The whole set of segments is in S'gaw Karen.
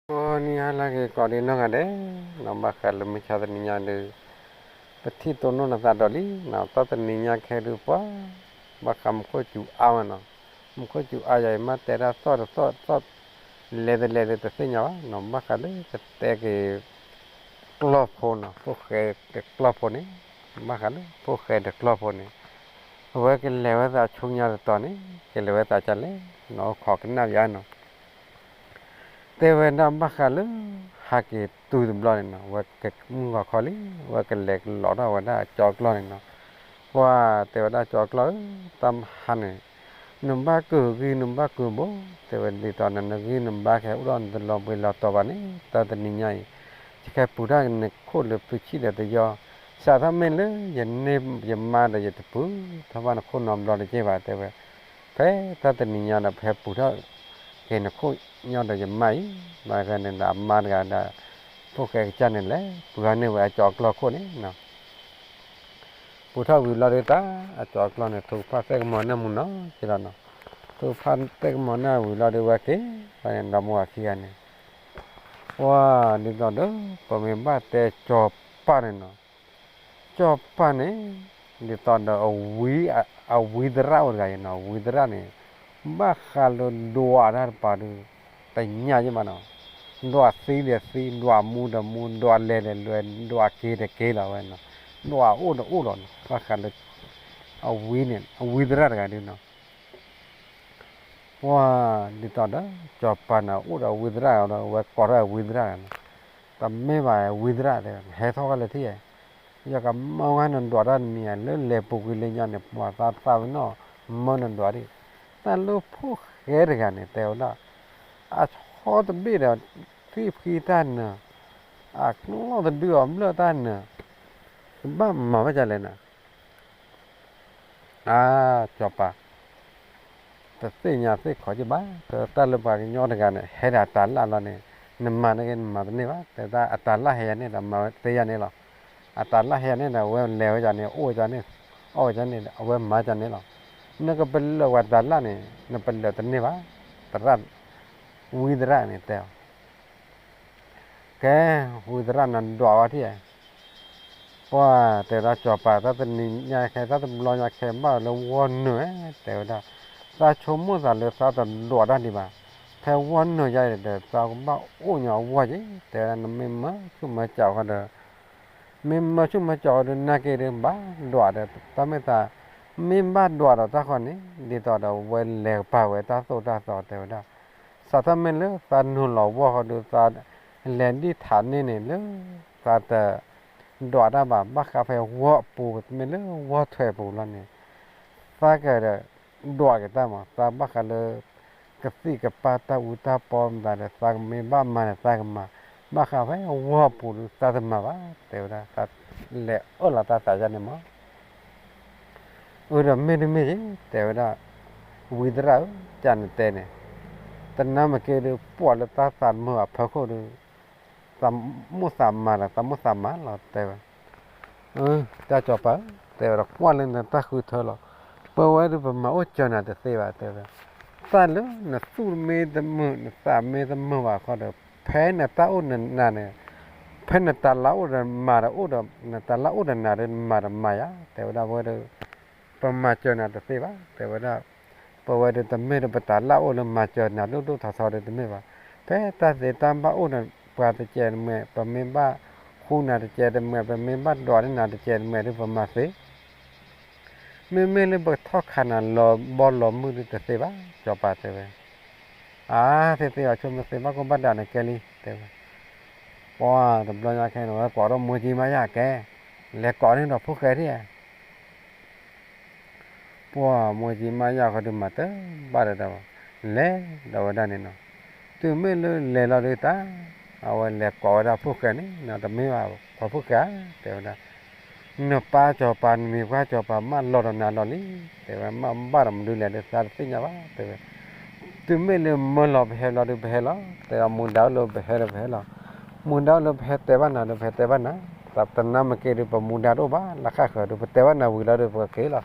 ကိးနံၤဟါလၢအဂ့ၤ ကိးဒံနီၢ်ဂၤဒဲးနီၤ, ဘၣ်ဃးလၢမုၢ်ဆါတနံၤညါဒီး ပထံၣ်တိၢ်နီၣ်နသးဒီးလံနီၤ, တၢ်တနံၤညါခဲဒုးပှၤ ဘၣ်ဃးမူခိၣ်စူၤအါဝဲနီၤ, မူခိၣ်စူၤအါယၤအံၤ မ့ၢ်တဲဒၣ်သီၣ်တသီၣ်သီၣ် လဲၤတလဲၤဒီးတသ့ၣ်ညါဘၣ်နီၤ, ဘၣ်ဃးလၢကတဲက့ၤ ကျီၢ်ဖိနီၤ, ဖိၣ်ဃဲတကျီၢ်ဖိန့ၣ်, ဘၣ်ဃးလၢဖိၣ်ဃဲတကျီၢ်ဖိန့ၣ် အဝဲကလဲၤဝဲသးဆူညါတတီၤန့ၣ် ကလဲၤဝဲသးဒ်လဲၣ်နီၤ, ခိးကနၣ်ယါနီၤ တဲဝဲဒၣ်ဘၣ်ဃးလၢ ဟးက့ၤတုၤတဘျီန့ၣ်နီၤ, ဝဲကမုၢ်ဂီၤခီလံ, ဝဲကလဲၤကလီၤထီၣ်ဝဲဒၣ်ကၠီကျီၢ်န့ၣ်နီၤ, ပှၤတဲဝဲဒၣ်ကၠီကျီၢ်ဧၢ, တၢ်မဟါန့ၣ် နဘၣ်ကုာ်ဂံၢ်နဘၣ်ကုာ်ဘိ, တဲဝဲဒ်သိးနနဂံၢ်နဘါခဲအိၣ်ဒီးနတလီၤဘှံးလီၤတီၤဘၣ်န့ၣ် တၢ်တနံၤညါအံၤ ယကဟဲပူၤထီၣ်က့ၤနခိၣ်လၢဖုဆံၣ်ဒီးတယီ, စးထီၣ်မ့ၢ်လၢယန့ၢ်ယမါဒီးယတပူၤထီၣ်ဘၣ်နခိၣ်နီတဘျီတက့ၢ်ဘၣ် တဲဝဲ ဖဲတၢ်တနံၤညါဒီး ပဟဲပူၤထီၣ်က့ၤနခိၣ်ညီဒီးယမါအံၤ, ဘၣ်ဃးန့ၣ်ဒီးအမါတဂၤဒီး ဖိၣ်ဃဲကစၢ်န့ၣ်လဲၤပူၤထီၣ်န့ၢ်ဝဲအကၠီကျီၢ်ခိၣ်န့ၣ်နီၤ, ပူၤထီၣ်ဝံၤလီၤဒုးတၢ် အကၠီကျီၢ်န့ၣ် ထုကဖၣ်သ့ၣ်ကမီၤနၢ်မူနီၤက့လီၤနီၤ, ထုကဖၣ်သ့ၣ်ကမီၤနၢ်ဝံၤလီၤဒုးဝဲက့ၤ ဘၣ်န့ၣ်ဒီမါဝၤခံဂၤန့ၣ် ပှၤဒ်သိးဒီး ပမ့ၢ်ဘၣ်တဲကၠီၤပၢ်န့ၣ်နီၤ, ကၠီၤပၢ်န့ၣ် ဒ်သိးဒီး အဝံသရၣ်အိၣ်တဂၤအံၤနီၤ, အဝံသရၣ်န့ၣ် ဘၣ်ဃးလၢဒွးတၢ်တပၤဒုး တညါယ့ၢ်ဘၣ်နီၤ, ဒွးသံဒီးသံ, ဒွးမူဒီးမူ, ဒွးလဲၤဒီးလဲၤ, ဒွးက့ၤဒီးက့ၤလီၤဝဲနီၤ, ဒွးအိၣ်ဒီးအိၣ်လီၤနီၤ, ဘၣ်ဃးလၢ အဝံန့ၣ် အဝံသရၣ်တဂၤဒုးနီၤ ပှၤဒ်သိးဒီး ကၠီၤပၤန့ၣ် အိၣ်ဒီးဝံသရၣ်ဒီး အဝဲကိးထီၣ်ဝံသရၣ်န့ၣ်, တမ့ၢ်ဘၣ်ဝံသရၣ်တဲ ဟဲထီၣ်ဃီလၢထံၣ်, ယကမၢဝဲနဒွးတၢ်တမံၤဧါ, လၢလဲၤပူၤကွံာ်လၢညါန့ၣ် ပှၤသးသးဝဲနီၣ် မၢနဒွးဒံး, တၢ်လၢဖိၣ်ဃဲတဂၤန့ၣ် တဲဝဲဒၣ် အဆီတဘ့ၣ်ဒီး သံၣ်ဖှံတၢ်နၢၤ, အကျီၢ်တဒုအီၤဘျၢၣ်တၢ်နၢၤ, ကဘၣ်မၤဝဲဒ်လဲၣ်နၤ အါ, ကၠီၤပၤ, တသ့ၣ်ညါသ့ၣ်ခီယ့ၢ်ဘၣ်, တၢ်လၢပှၤကညီတဂၤန့ၣ် ဟဲဒၣ်အတၤလၣ်လီၤန့ၣ်, နမၤန့ၢ်က့ၤနမၤတန့ၢ်ဘၣ်, တဲဒၣ်အတၤလၣ်ဟဲယၤန့ၣ်ဒီးမၤဝဲသ့ယၤန့ၣ်လီၤ, အတၤလၣ်ဟဲယၤန့ၣ်ဒီး အဝဲလဲၤဝဲယၤန့ၣ် အိၣ်ဝဲယၤန့ၣ်, အီၣ်ဝဲယၤန့ၣ် အဝဲမၤယၤန့ၣ်လီၤ, နကပလၢၢ်ဝဲတၤလၣ်န့ၣ် နပလၢၢ်တန့ၢ်ဘၣ်, သရၣ်, ဝံသရၣ်န့ၣ်တဲအီၤ ကဲ, ဝံသရၣ်န့ၣ်ဒွးဝဲထံၣ်, ပှၤတဲဒၣ်ကၠီၤပၤ တၢ်တနံၤညါခဲ တၢ်တဘျီညါခဲ ဘၣ်လၢဝီနုာ်ဧါ တဲဝဲဒၣ်, သးဆိကမိၣ်သးလၢသးတဒွးတၢ်ဒံးဘၣ်, ဖဲဝီနုာ်ယါအံၤဒီး သးကဘၣ်အိၣ်ညီအဝီက့ၤ တဲဝဲဒၣ်, နမ့ၢ်မၢဆူၣ်မၢကၠီဃီဒီး မ့ၢ်မၢဆူၣ်မၢကၠီဃီဒီး နာ်က့ၤဒီးဘၣ်ဒွးဒီး တၢ်မ့ၢ်သး, မ့ၢ်ဘၣ်ဒွးဒီးတၢ်ဃီန့ၣ် ဒ်သိးဒီးဝဲလဲၤကပၤဝဲတၢ်သိၣ်တၢ်သီတဲဝဲဒၣ်, စးထီၣ်မ့ၢ်လၢသးနုာ်လီၤဝီဃီဒီး သးလဲၤဒံၣ်ထးန့ၢ်န့ၣ်လၢ သးတဒွးတၢ်ဘၣ်, ဘၣ်ဃးဖဲဝီအပူၤ မ့ၢ်လၢဝီထွဲပူၤလီၤန့ၣ် သးကဒီးဒွးက့ၤတၢ်မး, သးဘၣ်ဃးလၢ ကသံၣ်ကပၢ်တၢ်အူတၢ်ပီမတၤဒီး သးကမ့ၢ်ဘၣ်မၤန့ၣ် သးကမၤ, ဘၣ်ဃးဖဲဝီပူၤဒီး သးတမၤဘၣ် တဲဝဲဒၣ်, သးလဲၤအၢၣ်လီၤတၢ်သးယါန့ၣ်မး အၢ ဒီးမ့ၢ်တမ့ၢ်က့ၤ တဲဝဲဒၣ်, ဝံသရၣ်ဧၢ, ကနတဲန့ၣ်, တနၤမ့ၢ်က့ၤဒီး ပှၤလၢတၢ်သးမုာ်အဖီခိၣ်ဒီး သးမိၣ်သးမၤဒီး သးမိၣ်သးမၤလီၤ တဲဝဲ, တၢ်ကၠီၤပၤဧၢ, တဲဝဲဒီး ကွၢ်လၢနတၢ်ဃုထၢလီၤ, ပဝဲဒုးပမၤအိၣ်စၢၤနၤတသ့ဘၣ် တဲဝဲ, တၢ်လၢနသူၣ်မ့ၢ်တမုာ် နသးမ့ၢ်တမုာ်ဘၣ်ဃီဒီး ဖဲနတၢ်အိၣ်နနၤန့ၣ်, ဖဲနတၤလၢအိၣ်ဒီးမၤဒီးအိၣ်ဒီး နတၤလၢအိၣ်ဒီးနၤဒီး နမၤဒီးမၤယၤ တဲဝဲဒၣ်, ပဝဲဒုး ပမၤစၢၤနၤတသ့ဘၣ် တဲဝဲဒၣ်, ပဝဲဒုးတမ့ၢ်ဒီးပတၤလၢအိၣ်လၢမၤစၢၤနၤဒိၣ်ဒိၣ်ထီထီဒီးတမ့ၢ်ဘၣ်, ဖဲတၢ်သ့တၢ်ဘၣ်အိၣ်ဒီးပှၤတကဲးတမဲာ် ပမ့ၢ်ဘၣ်ဃူနၤတကဲးတမဲာ် ပမ့ၢ်ဘၣ်ဒွးန့ၢ်နၤတကဲးတမဲာ်ဒီးပမၤသ့ မ့မ့ၢ်လၢပထီၣ်ခးနၤလီၤဘီလီၤမုၢ်ဒုးတသ့ဘၣ် ကၠီၤပၤတဲဝဲ, အါ သ့သ့ဘၣ်ဆိ မ့ၢ်သ့ဘၣ်ကိၢ်ဘၣ်ဒၣ်န့ၣ်ကဲလံ တဲဝဲ, ပှၤတဘျီညါခဲန့ၣ် ဝဲကိးထီၣ်မိၢ်ကၠံမါယၤကဲ, လဲၤကိးန့ၢ်ဒီးဖိၣ်ဃဲထံၣ်ဧါ ပှၤမိၢ်ကၠံမါယၤဃီဒုးမၤတဘၣ်ဒီးတၢ်ဘၣ်, လဲၤဒီးဝဲဒၣ်န့ၣ်နီၤ, တုၤမ့ၢ်လၢလဲၤလီၤဒုးတၢ်, အဝဲလဲၤကိးဝဲဒၣ်ဖိၣ်ဃဲန့ၣ်နီၤ, တမ့ၢ်ဘၣ်ပှၤဖိၣ်ဃဲဧါ တဲဝဲဒၣ်, နပၢ်ကၠီၤပၤ နမံၤပှၢ်ကၠီၤပၤ မၢလီၤဒီးနၤလီၤလံ, တဲဝဲမ့ၢ်ဘၣ်ဒီးမနုၤလဲၣ်ဒီး သးတသ့ၣ်ညါဘၣ် တဲဝဲ တုၤမ့ၢ်လၢမၢလီၤပဟဲလီၤဒုးပဟဲလီၤ, တဲဒီးမူဒါအိၣ်လၢပဟဲဒီးပဟဲလီၤ, မူဒါအိၣ်လၢပဟဲတဲဘၣ်နၤဒီးပဟဲတဲဘၣ်နၤ, တနၤမ့ၢ်က့ၤဒုး ပမူဒါတအိၣ်ဘၣ် လၢဃၣ်ဃၢၤဒုး ပတဲဘၣ်နၤဝံၤလီၤဒုး ပက့ၤလီၤ,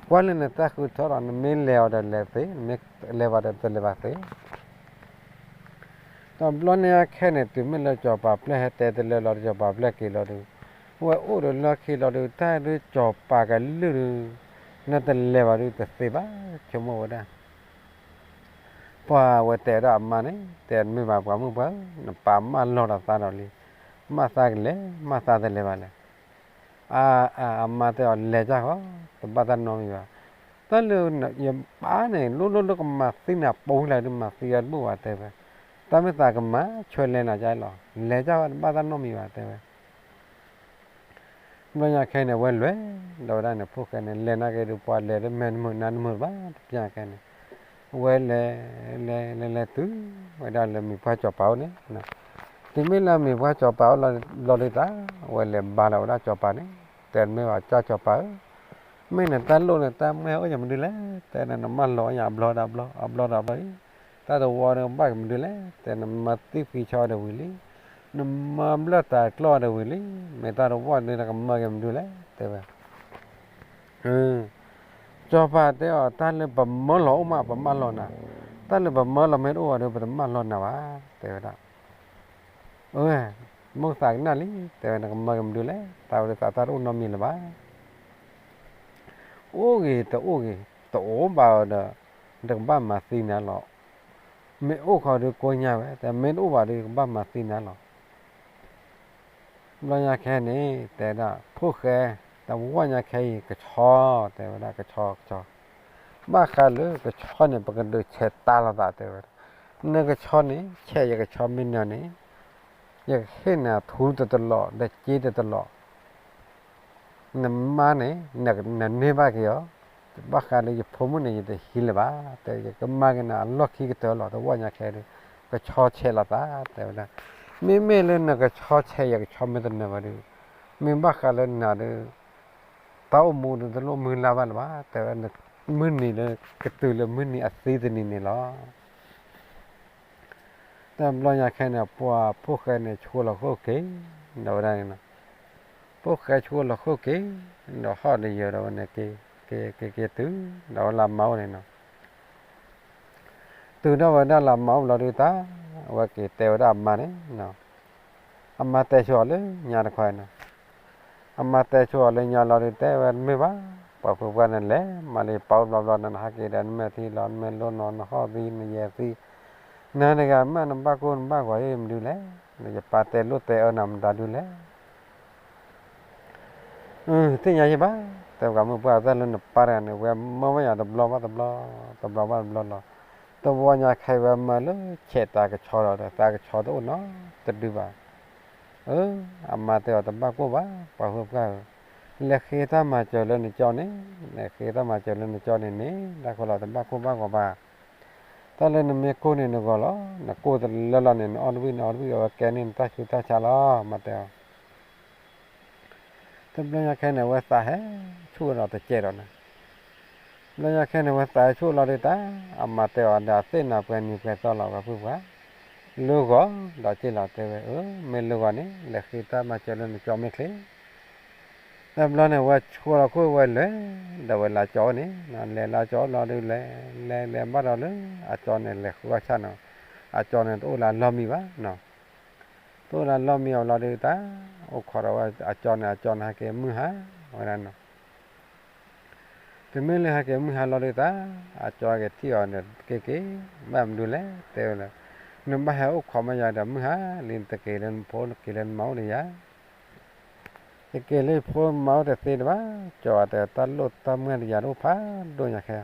ကွၢ်လၢနတၢ်ဃုထၢလီၤ, နမ့ၢ်လဲၤအီၤဒီးလဲၤသ့, နမ့ၢ်လဲၤဘၣ်ဒီးတလဲၤဘၣ်သ့ တဘျီန့ၣ်အခဲန့ၣ် တုၤမ့ၢ်လၢစီၤပၤပျဲၢ်ဟဲတဲတလၢလီၤဒီး စီၤပၤပျဲၢ်က့ၤလီၤဒီး ဝဲအိၣ်ဒီးလၢခံလီၤဒီး တၢ်ဒုးစီၤပၤကလုၢ်ဒီး နတလဲၤဘၣ်ဒုး တသ့ဘၣ် ဆိကမိၣ်ဝဲဒၣ်. ပှၤဝဲတဲဒၣ်အမါန့ၣ် တဲမ့ၢ်ဘၣ်ပှၤမုၣ်ပှၢ်ဧၢ, နပၢ်မၢလီၤဒီးသးဒီးလံ, မၢသးကလဲၤ မၢသးတလဲၤဘၣ်လဲၣ်. အ အမါတဲအီၤ လဲၤတၢ်ဃီ, တဘၣ်တၢ်နီတမံၤဘၣ်. တၢ်လၢယပၢ်န့ၣ် လိၣ်လိၣ်လၢကမၤသံနၤပိာ်လၢဒုး မၤသံအီၤတဘူၣ်ဘၣ်တဲဝဲ. တၢ်မ့ၢ်သးကမၤဆွဲလဲၤနၤကလီၤ, လဲၤတၢ်ဃီ တဘၣ်တၢ်နီတမံၤဘၣ်တဲဝဲ. ဘျီညါခဲအံၤန့ၣ် ဝဲလဲၤဒီးဝဲဒၣ်န့ၣ် ဖိၣ်ဃဲန့ၣ် လဲၤနာ်က့ဒုး ပှၤလဲၤတမုာ်တမုာ်နါတမုာ်တဘၣ် တပျၢ်ခဲန့ၣ်, ဝဲလဲၤ လဲၤ လဲၤ လဲၤတုၤဝဲဒၣ်လၢမံၤပှၢ်စီၤပၤအိၣ်န့ၣ်, တုၤမ့ၢ်လၢမံၤပှၢ်စီၤပၤအိၣ်လီၤဒုးတၢ် ဝဲလဲၤဘါလီၤဝဲဒၣ်စီၤပၤန့ၣ်, တဲမ့ၢ်ဘၣ်ကၢ်စီၤပၤဧၢ, မ့ၢ်နတၢ်လိၣ်နတၢ်မၢအိၣ်ယမနုၤလဲၣ်, တဲနနမၢလီၤညါအဘျီဒီးအဘျီ အဘျီဒီးအဘျီအံၤ, တၢ်တဝီန့ၣ်ဘၣ်ကမနုၤလဲၣ်, တဲနမၤသံဖံဆီဒီးဝံၤလံ, နမၤဘျၢၣ်တၢ်ကျီၢ်ဒီးဝံၤလံ, မ့ၢ်တၢ်တဝီန့ၣ်နကမၢက့ၤမနုၤလဲၣ် တဲဝဲ. စီၤပၤတဲအီၤ တၢ်လၢပမၢလီၤအိၣ်မး ပမၢလီၤနၤ, တၢ်လၢပမၢလီၤမ့ၢ်တအိၣ်ဘၣ်ဒီး ပတမၢလီၤနၤဘၣ် တဲဝဲဒၣ်. အၢ မုၢ်သးကနၣ်လံ တဲဝဲ နကမၢက့ၤမနုၤလဲၣ်, တၢ်ဝဲဒၣ်သးတၢ်တအိၣ်နီတမံၤလၢၤဘၣ်. အိၣ်ဂ့ၤတအိၣ်ဂ့ၤ တအိၣ်ဘၣ်ဒီး တကဘၣ်မၤသံနၤလီၤ. မ့ၢ်အိၣ်ဃီဒီးကိညါဝဲ တဲမ့ၢ်တအိၣ်ဘၣ်ဒီး ကဘၣ်မၤသံနၤလီၤ. ဘျီညါခဲန့ၣ် တဲဒၣ် ဖိၣ်ဃဲ တဝီညါခဲအံၤ ကဆီ တဲဝဲဒၣ် ကဆီ ကဆီ, ဘၣ်ဃးလၢကဆီန့ၣ် ပကဒုးဆဲးတါလိာ်သး တဲဝဲဒၣ်. နကဆီန့ၣ် ဆဲးယကဆီမ့ၢ်နၢၤန့ၣ် ယကဟ့ၣ်နၤထူတတလီၢ် ဒီးစ့တတလီၢ် နမါန့ၣ် နန့ၢ်ဘၣ်က့ၤအီၤ, ဘၣ်ဃးလၢယဖိမုၣ်န့ၣ် ယတဟံးလၢၤဘၣ်, တဲ ယကမၤက့ၤနၤအလီၢ်ခံကတၢၢ်လီၤ. တဝီညါခဲဒီး ကဆီဆဲးလိာ်သး တဲဝဲဒၣ်. မ့မ့ၢ်လၢနကဆီဆဲး ယကဆီမ့ၢ်တနၢၤဘၣ်ဒီး မ့ၢ်ဘၣ်ဃးလၢနၤဒီး တၢ်အိၣ်မူဒီးတလိၣ်မုၢ်လၢ်ဘၣ်လၢၤဘၣ် တဲဝဲ, မုၢ်နံၤလၢကတုၤလၢမုၢ်နံၤအသံတနံၤန့ၣ်လီၤ. တဘျီညါခဲန့ၣ် ပှၤဖိၣ်ဃဲန့ၣ် ဆှိလီၤခိၣ်က့ၤ ဒီးဝဲဒၣ်န့ၣ်လီၤ. ဖိၣ်ဃဲဆှိလီၤခိၣ်က့ၤ ဒီးဟီၣ်ဒီးယၢၤဒီးဝဲန့ၣ်က့ၤ က့ၤက့ၤက့ၤတုၤ ဒီးဝဲလၢမါအိၣ်န့ၣ်လီၤ. တုၤဒီးဝဲဒၣ်လၢမါအိၣ်ဘျီဒုးတၢ် အဝဲက့ၤတဲဝဲဒၣ်အမါန့ၣ် အမါတဲဆိအီၤလၢညါတခီန့ၣ်လီၤ. အမါတဲဆိအီၤလၢညါလီၤဒုး တဲဝဲတမ့ၢ်ဘၣ်, ပှၤဖိပှၢ်န့ၣ်လဲၤမၤလၢယပၢ်အိၣ် ဘျီဘျီဒီး နဟဲက့ၤဒီးနမဲာ်ထံလီၤ နမဲာ်လိနီၤ နဟီၣ်သံ နယဲၢ်သံ, နၤတဂၤမ့ၢ်နဘၣ်ကိၢ်နဘၣ်ဂီၤယမနုၤလဲၣ်, နယပၢ်တဲလိာ်တဲအၢနၤမတၤဒုလဲၣ်. သ့ၣ်ညါယံၢ်ဘၣ်, တဲပှၤမုၢ်ပှၢ်တၢ်လၢနပၢ်တဂၤန့ၣ် ဝဲမၢဝဲယၤတဘျီဘၣ်တဘျီ, တဘျီဘၣ်တဘျီလီၤ. တဝီညါခဲအံၤဝဲမၢလၢဆဲးတၢ်ကဆီဒီး တၢ်ကဆီတအိၣ်နီတဒုဘၣ်. အၢ အမါတဲအီၤတဘၣ်ကိၢ်ဘၣ် ပှၤဖိပှၢ်ဧၢ, လဲၤဃ့တၢ်မၤစၢၤလၢနကၠီန့ၣ်, လဲၤဃ့တၢ်မၤစၢၤလၢနကၠီန့ၣ်န့ၣ် တၢ်ဃိလီၤတဘၣ်ကိၢ်ဘၣ်ဂီၤဘၣ်. တၢ်လၢနမ့ၢ်ကိၢ်န့ၣ်နဂီၤလီၤ, နကိၢ်တလၢလီၤန့ၣ် နအီၣ်တဝံၣ်နအီတဝံၣ် အဝဲကဲန့ၢ်နတၢ်ဆူးတၢ်ဆါလီၤ မါတဲအီၤ. တဘျီညါခဲန့ၣ် အဝဲသးဟဲဆူၣ်ဒီးတကဲးဒီးန့ၣ်, ဘျီညါခဲန့ၣ် အဝဲသးဟဲဆူၣ်လီၤဒုးတၢ်, အမါတဲအီၤဒီးအသ့ၣ်နၤပှဲၤနံၤပှဲၤသီလီၤ ပှၤဖုပှၢ်, လၢဂီၤဒီးက့ၤလီၤတဲဝဲ, အၢ မ့ၢ်လၢဂီၤန့ၣ် လဲၤဃ့တၢ်မၤစၢၤလၢနကၠီမ့ၢ်ချ့. တဘျီန့ၣ် အဝဲဆှိလီၤခိၣ်ဝဲလဲၤ, ဒီးဝဲလၢကၠီန့ၣ် လဲၤလၢကၠီလီၤဒုး လဲၤလဲၤလဲၤဘၣ်ဒီးလၢ အကၠီန့ၣ်လဲၤဃုအီၣ်ဆၣ်နီၤ, အကၠီန့ၣ်တအိၣ်လၢအလီၢ်မံဘၣ်နီၤ. တအိၣ်လၢအလီၢ်မံအီၤလီၤဒုးတၢ်, အိၣ်ခိးဒီးဝဲအကၠီန့ၣ် အကၠီန့ၣ်ဟဲက့ၤမုၢ်ဟါဝဲဒၣ်နီၤ. တမ့ၢ်လၢဟဲက့ၤမုၢ်ဟါလီၤဒုးတၢ်, အကၠီဟဲက့ၤထံၣ်အီၤန့ၣ် က့ၤက့ၤ, ဘၣ်မနုၤလဲၣ် တဲဝဲလၢ, နဘၣ်ဟဲအိၣ်ခိးမ့ၢ်ယၤဒီးမုၢ်ဟါလံ နတက့ၤလၢနဖိ နက့ၤလၢနမါအိၣ်ဒီးယၤ ယက့ၤလၢယဖိမါအိၣ်တသ့တဘၣ်, ကၠီတဲတၢ်လိၣ်တၢ်မုၢ်တယၤတအိၣ်ဖးဒိၣ်ညါခဲ,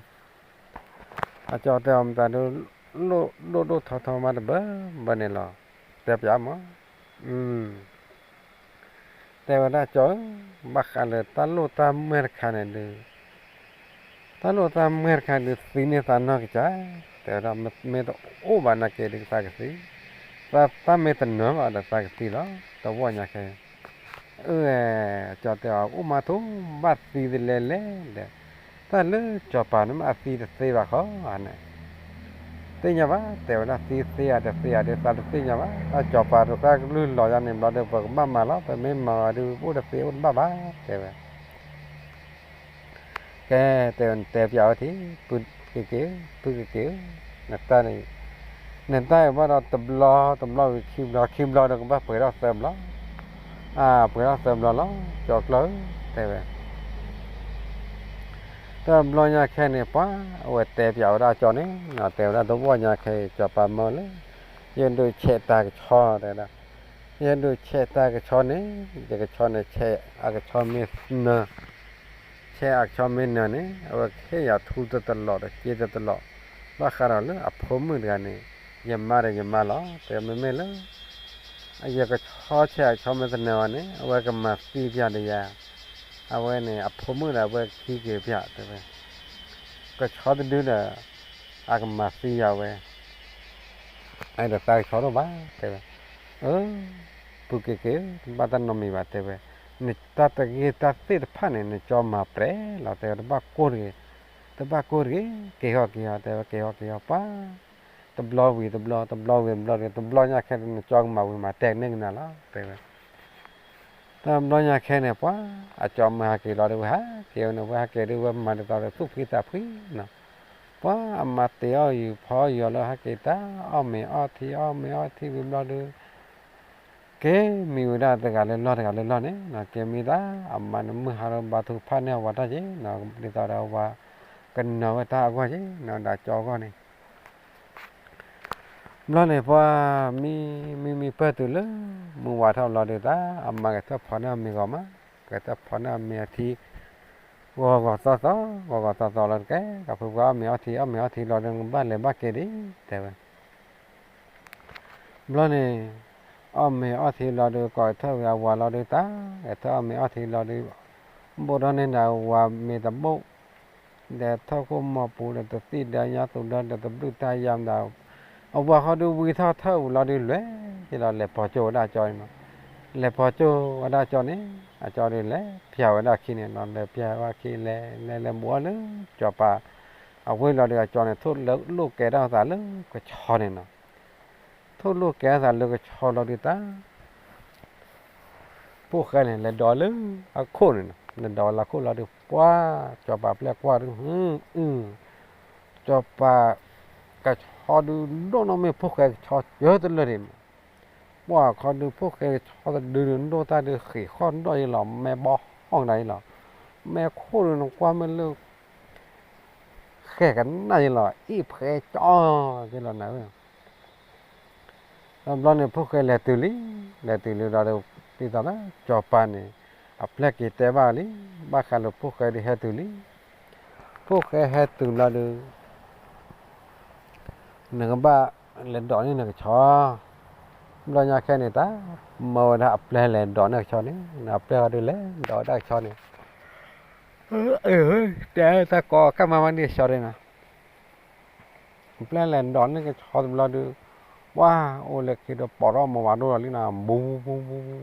အကၠီတဲအီၤမတၤဒုး, လိၣ်ဒိၣ်ဒိၣ်ထီထီမးတဘၢဘၢန့ၣ်လီၤ, တဲပျးမး, တဲဝဲဒၣ်ကၠီဧၢ, ဘၣ်ဃးလၢတၢ်လိၣ်တၢ်မုၢ်တခါန့ၣ်ဒုး တၢ်လိၣ်တၢ်မုၢ်တခါဒုးသံန့ၢ်သးနီၢ်ကစၢ်, တဲဝဲဒၣ်မ့ၢ်တအိၣ်ဘၣ်နာ်က့ဒုးသးကသံ, တၢ်မ့ၢ်တနၢၤဘၣ်ဒီးသးကသံလီၤ, တဝီညါခဲ, အၢ ကၠီတဲအီၤ အိၣ်မးထိၣ်ဘၣ်သံတလဲလဲၣ်ဒီး, တၢ်လၢစီၤပၤန့ၣ်မ့ၢ်အသံတသ့ဘၣ်ဃီန့ၣ် သ့ၣ်ညါဘၣ်, တဲဝဲဒၣ်သံသ့ဧါတသ့ဧါဒီး သးတသ့ၣ်ညါဘၣ်, တၢ်စီၤပၤဒီးတၢ်ကလုၢ်လီၤယါန့ၣ်ဘျီဒီး ပကဘၣ်မၤလီၤ, ပမ့ၢ်မၤဝဲဒုး ပအိၣ်တသ့အိၣ်တဘၣ်ဘၣ်, တဲဝဲ ကဲ, တဲဝဲနတဲပျးဝဲထံ, ပုၢ်ကက့ၤ, ပုၢ်ကက့ၤဧၢ, နတၢ်န့ၣ်, နတၢ်အံၤဘၣ်ဒီးတဘျီ တဘျီဝံၤခံဘျီ ခံဘျီဒီးကဘၣ်ပှဲၤထီၣ်သၢဘျီ, အပှဲၤထီၣ်သၢဘျီလီၤ ကၠီကျၢၢ်ဧၢ တဲဝဲ. တဘျီညါခဲန့ၣ် ပှၤအဝဲတဲပၠးဝဲဒၣ်ကၠီန့ၣ် တဲဝဲဒၣ်တဝီညါခဲအံၤ ကၠီၤပၤမၢလၢ ယဒုးဆဲးတၢ်ကဆီ တဲဝဲဒၣ်, ယဒုးဆဲးတၢ်ကဆီန့ၣ် ယကဆီန့ၣ် ဆဲးအကဆီမ့ၢ်နၢၤ ဆဲးအကဆီမ့ၢ်နၢၤန့ၣ် အဝဲကဟ့ၣ်ယၤထူတတလီးဒီးစ့တတလီး, ဘၣ်ဃးဒီးလၢအဖိမုၣ်တဂၤန့ၣ် ယမါဒီးယမါလီၤ တဲမ့မ့ၢ်လၢ ယကဆီဆဲးအကဆီမ့ၢ်တနၢၤအီၤန့ၣ် အဝဲကမၤသံပၠးဒီးယၤ, အဝဲန့ၣ် အဖိမုၣ်ဒီးအဝဲကဟံးက့ၤပၠး တဲဝဲ, ကဆီတဒုဒီး အကမၤသံယၤဝဲ အဲၣ်ဒိးသးကဆီဒိၣ်ဘၣ် တဲဝဲ, အၢ ပုၢ်က့ၤက့ၤဧၢ တဘၣ်တၢ်နီတမံၤဘၣ် တဲဝဲ, နတၢ်တဂ့ၢ်တၢ်သ့ၣ်တဖၣ်န့ၣ် နကၠီမၤပြဲးလီၤ တဲဝဲ, တဘၣ်ကိၢ်တဂ့ၤ, တဘၣ်ကိၢ်တဂ့ၤ, က့ၤဃီက့ၤဃီ တဲဝဲ, က့ၤဃီက့ၤဃီ ပှၤ တဘျီဝံၤတဘျီ တဘျီဝံၤတဘျီ တဘျီညါခဲန့ၣ် နကၠီကမၤဝံၤမၤတဲာ်န့ၢ်ကနၤလီၤ တဲဝဲ. တဘျီညါခဲန့ၣ် ပှၤ အကၠီမၢဟးက့ၤလီၤဒီး ဝဲဟးက့ၤဝဲန့ၣ် ဝဲဟးက့ၤဒီး ဝဲမၤဒ်သိးဒီးသူၣ်ဖှံသးဖှံနီၤ, ပှၤအမၤတ့ၢ်အီၣ်ယုာ်ဖီအီၣ်ယုာ်လၢဟးက့ၤတၢ် အီၣ်မ့ၤအီထံ အီၣ်မ့ၤအီထံဝံၤဘျီဒီး က့ၤမံဝဲဒၣ်တဂၤလၢလီၢ်တဂၤလၢလီၢ်န့ၣ်နီၤ, က့ၤမံတၢ် အမါန့ၣ်မုၢ်ဟါလီၤဘါထုကဖၣ်န့ၢ်အဝၤတၢ်က့ၤနီၤ, ဒ်သိးဒီးအဝၤကနၢၤဝဲတၢ်အဂီၢ်က့ၤနီၤ, ဒီးကၠီအဂီၢ်န့ၣ် ဘျီန့ၣ် ပှၤမံမံမံပၢၢ်တုၤလၢ မုၢ်ဝါထီၣ်လီၤဒီးတၢ် အမါကထၢၣ်ဖီန့ၢ်အမ့ၤဂီၤမး, ကထၢၣ်ဖီန့ၢ်အမ့ၤအထံ ဂီၤဂီၤသီသီ ဂီၤဂီၤသီသီလီၤတကဲ, ကဖုပှၤအီၣ်မ့ၤအီထံ အီၣ်မ့ၤအီထံလီၤဒီး နကဘၣ်လဲၤဘၣ်က့ၤဒံး တဲဝဲ. ဘျီန့ၣ် အီၣ်မ့ၤအီထံလီၤဒီး ကိးထၢၣ်ဝံၤအဝၤလီၤဒီးတၢ်, ကထၢၣ်အီၣ်မ့ၤအီထံလီၤဒီး ဘိၣ်ထီၣ်န့ၢ်ဒၣ်ဝၤမ့ၤတဘိၣ် ဒီးထီၣ်ခိၣ်မီၤပူၤဒီးတသံၣ်ဒီးညါသူဒီး ဒီးတဘျုးတၢ်ယါမးဒီး အဝၤဃီဒုးဝံထီၣ်ထၢၣ်ဝံၤလီၤဒုးလဲၤက့ၤလီၤ လဲၤပီၤကၠိဝဲဒၣ်ကၠီန့ၣ်နီၤ, လဲၤပီၤကၠိဝဲဒၣ်ကၠီန့ၣ် အကၠီဒုးလဲၤပျၢ်ဝဲဒၣ်ခံန့ၣ်နီၤ, လဲၤပျၢ်ဝဲခံလဲၤ လဲၤလဲၤဘူးအီၤလၢ ကၠီၤပၤ အဝ့ၢ်လီၤဒီးအကၠီန့ၣ် ထိၣ်လိာ်ကဲထီၣ်သးလၢကဆီန့ၣ်နီၤ, ထိၣ်လိာ်ကဲထီၣ်သးလၢကဆီလီၤဒုးတၢ် ဖိၣ်ဃဲန့ၣ် လဲၤဒိးလၢအခိၣ်န့ၣ်နီၤ, လဲၤဒိးလၢအခိၣ်လီၤဒုး ပှၤ ကၠီၤပၤပျဲၢ်ကွၢ်ဒုး အု ကၠီၤပၤ ကဆီဒုးဒိၣ်နီၢ်မ့ၢ်ဖိၣ်ဃဲကဆီယၢတလၢာ်ဒံးမး, ပှၤခီဒုးဖိၣ်ဃဲကဆီတဒုဒုးဒိၣ်တၢ်ဒုးဃံးဃီၣ်ဒီးယလီၤ မဲာ်ဘီဟီၣ်ကဒါယလီၤ, မဲာ်ခိၣ်ဒုးနကွၢ်မ့ၢ်လၢ ဃဲၣ်ကနၣ်ယလီၤ အ့ၣ်ဖှဲကၠီယလီၤနၤဧၢ တဘျီန့ၣ် ဖိၣ်ဃဲလဲၤတုၤလံ, လဲၤတုၤလံဒီး ဒ်သိးလၢကၠီၤပၤန့ၣ် အပျဲၢ်က့ၤတဲဘၣ်လံ, ဘၣ်ဃးလၢဖိၣ်ဃဲဒုးဟဲတုၤလံ, ဖိၣ်ဃဲဟဲတုၤလီၤဒီး နကဘၣ်လဲၤဒိးန့ၢ်နကဆီ, ဘျီညါခဲန့ၣ်တၢ် မၢဝဲဒၣ်အပျဲၢ်လဲၤဒိးန့ၢ်ကဆီန့ၣ်, အပျဲၢ်ဃီဒုးလဲၤဒိးဝဲဒၣ်ကဆီန့ၣ် တဲတၢ်ကီကၢ်မါမးဒ်ကဆီဒ်နီၤ, အပျဲၢ်လဲၤဒိးန့ၢ်ကဆီတဘျီဒုး, ပှၤအိၣ်လၢခံဒီးပိာ်ထီၣ်မၤဝၤဒိၣ်လီၤလံနီၤ, ဘူး ဘူး ဘူး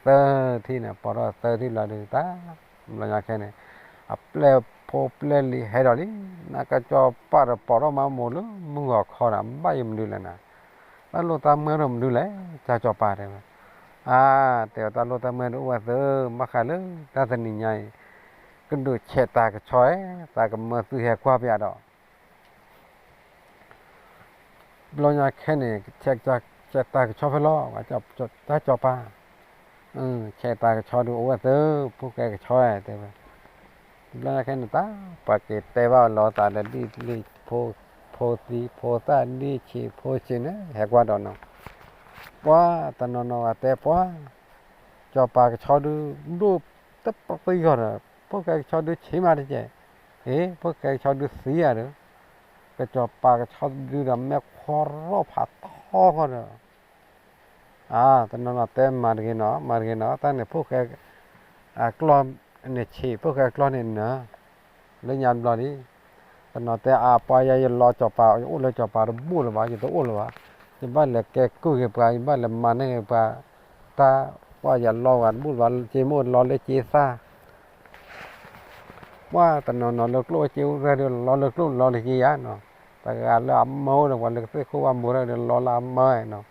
သၢထံၣ်န့ၣ် ပိာ်ထီၣ်သၢထံၣ်ဘျီဒုးတၢ်, ဘျီညါခဲန့ၣ် အပျဲၢ်ဖိပျဲၢ်လံၤဟဲဒီးလံ, နကစီၤပၤဒီးပိာ်ထီၣ်မၤမိၢ်လၢမုၢ်ဂီၤခီဒီး ဘၣ်ယမနုၤလဲၣ်နၤ, တၢ်လိၣ်တၢ်မၢဒီးမနုၤလဲၣ် ကၢ်စီၤပၤတဲဝဲ, အါ တဲဝဲတၢ်လိၣ်တၢ်မၢဒုးအိၣ်ဝဲသၢ, ဘၣ်ဃးလၢတၢ်တနံၤညါအံၤ ကဒုးဆဲးတၢ်ကဆီဧဲ, သးကမၢသုဟဲကွၢ်ပယၤဒီး ဘျီညါခဲန့ၣ် ဆဲးတၢ်ကဆီဖဲလဲၣ်, တၢ်စီၤပၤ, ဆဲးတၢ်ကဆီဒုးအိၣ်ဝဲသၢ, ဖိၣ်ဃဲကဆီတဲဝဲ, ဘျီညါခဲန့ၣ်တၢ် ပှၤက့ၤတဲဘၣ်လီၤသးဒီးဒ်လံ, ဖိသံဖိသၣ်ဒ်ဆံးဖိဆံးန့ၣ် ဟဲကွၢ်ဒီးနီၤ, ပှၤတနီၤနီၤဂၤတဲပှၤ စီၤပၤကဆီဒုး ဒိၣ်တပသံဂီၢ်ဒီး ဖိၣ်ဃဲကဆီဒုးဆံးမးတကဲး, အ့ ဖိၣ်ဃဲကဆီဒုးသံဧါဒီး ကစီၤပၤကဆီဒုးဒီးမဲာ်ခွါရီၣ်ဖးထီဃီဒီး, အါ တနီၤနီၤတဲမၤတဂ့ၤနီၤ မၤတဂ့ၤနီၤ တၢ်န့ၣ်ဖိၣ်ဃဲ အကျီၢ်န့ၣ်ဆံး ဖိၣ်ဃဲအကျီၢ်န့ၣ်နၢၤ, လၢညါတဘျီလံ, တနီၤတဲအါ ပှၤယၤယလီၤစီၤပၤ ယအိၣ်လၢစီၤပၤတဘူၣ်လၢၤဘၣ် ယတအိၣ်လၢၤဘၣ်, ယဘၣ်လဲၤကဲကုၢ်က့ၤပှၤ ယဘၣ်လဲၤမၤန့ၢ်က့ၤပှၤ, တၢ်ပှၤယၤလီၤဂၤတဘူၣ်လၢၤဘၣ် က့ၤမိၢ်လီၤလၢက့ၤသၣ် ပှၤတနီၤနီၤလၢကျိၣ်စ့အိၣ်တၢ်ဒီး လီၤလၢကျိၣ်လီၤလၢက့ၤယၤနီၤ, တဂၤလၢအမၢဒီး ပှၤလၢကသ့ၣ်ခိၣ်ဘၣ်မူထီၣ်ဒီး လီၤလၢအမၢနီၤ,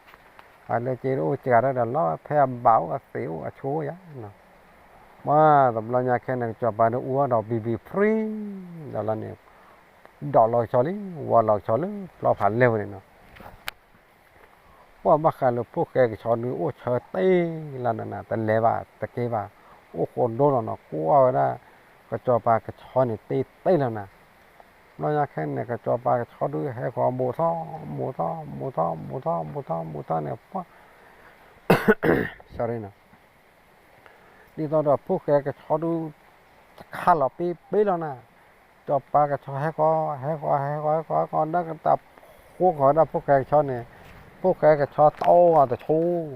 အလၢက့ၤအိၣ်စှၤထီၣ်ဒီး လီၤဖဲအဘၣ်အိၣ်အသ့ၣ်အိၣ်အဆိအိၣ်ယၤနီၤ, ပှၤတဘျီညါခဲန့ၣ် ကစီၤပၤဒီးအူထီၣ်ဒီးဘံဘံဖြံ ဒီးလီၤန့ၣ် ဒိးလီၤကဆီလံ, ဝီလီၤကဆီလၢပျီဖးလဲၢ်ဝဲန့ၣ်နီၤ. ပှၢ်ဘၣ်ဃးလၢဖိၣ်ဃဲကဆီဒုးအိၣ်ဆၢတ့ၢ်လၢနၤ တလဲၤဘၣ်တက့ၤဘၣ်, အိၣ်ဃိဒိၣ်လီၤနီၤ, ကွၢ်ဝဲဒၣ် ကစီၤပၤကဆီန့ၣ်တ့ၢ်တ့ၢ်လီၤနၤ. ဘျီညါခဲန့ၣ် ကစီၤပၤကဆီဒုးဟဲဃီၤဘူးထီၣ်, ဘူးထီၣ်, ဘူးထီၣ်, ဘူးထီၣ်, ဘူးထီၣ်, ဘူးထီၣ်န့ၣ် ပှၢ် sorry နီၤ, ဒ်သိးဒီးဖိၣ်ဃဲကဆီဒုး တခါလီၤပ့ပ့လီၤနၤ. စီၤပၤကဆီဟဲဃီၤ, ဟဲဃီၤ, ဟဲဃီၤ, ဟဲဃီၤ, ဟဲဃီၤဒီးကတၢၢ်ဃိဃီၤဝဲဒၣ်ဖိၣ်ဃဲကဆီန့ၣ်, ဖိၣ်ဃဲကဆီတအိၣ်ဂၤတဆိ, ဒီး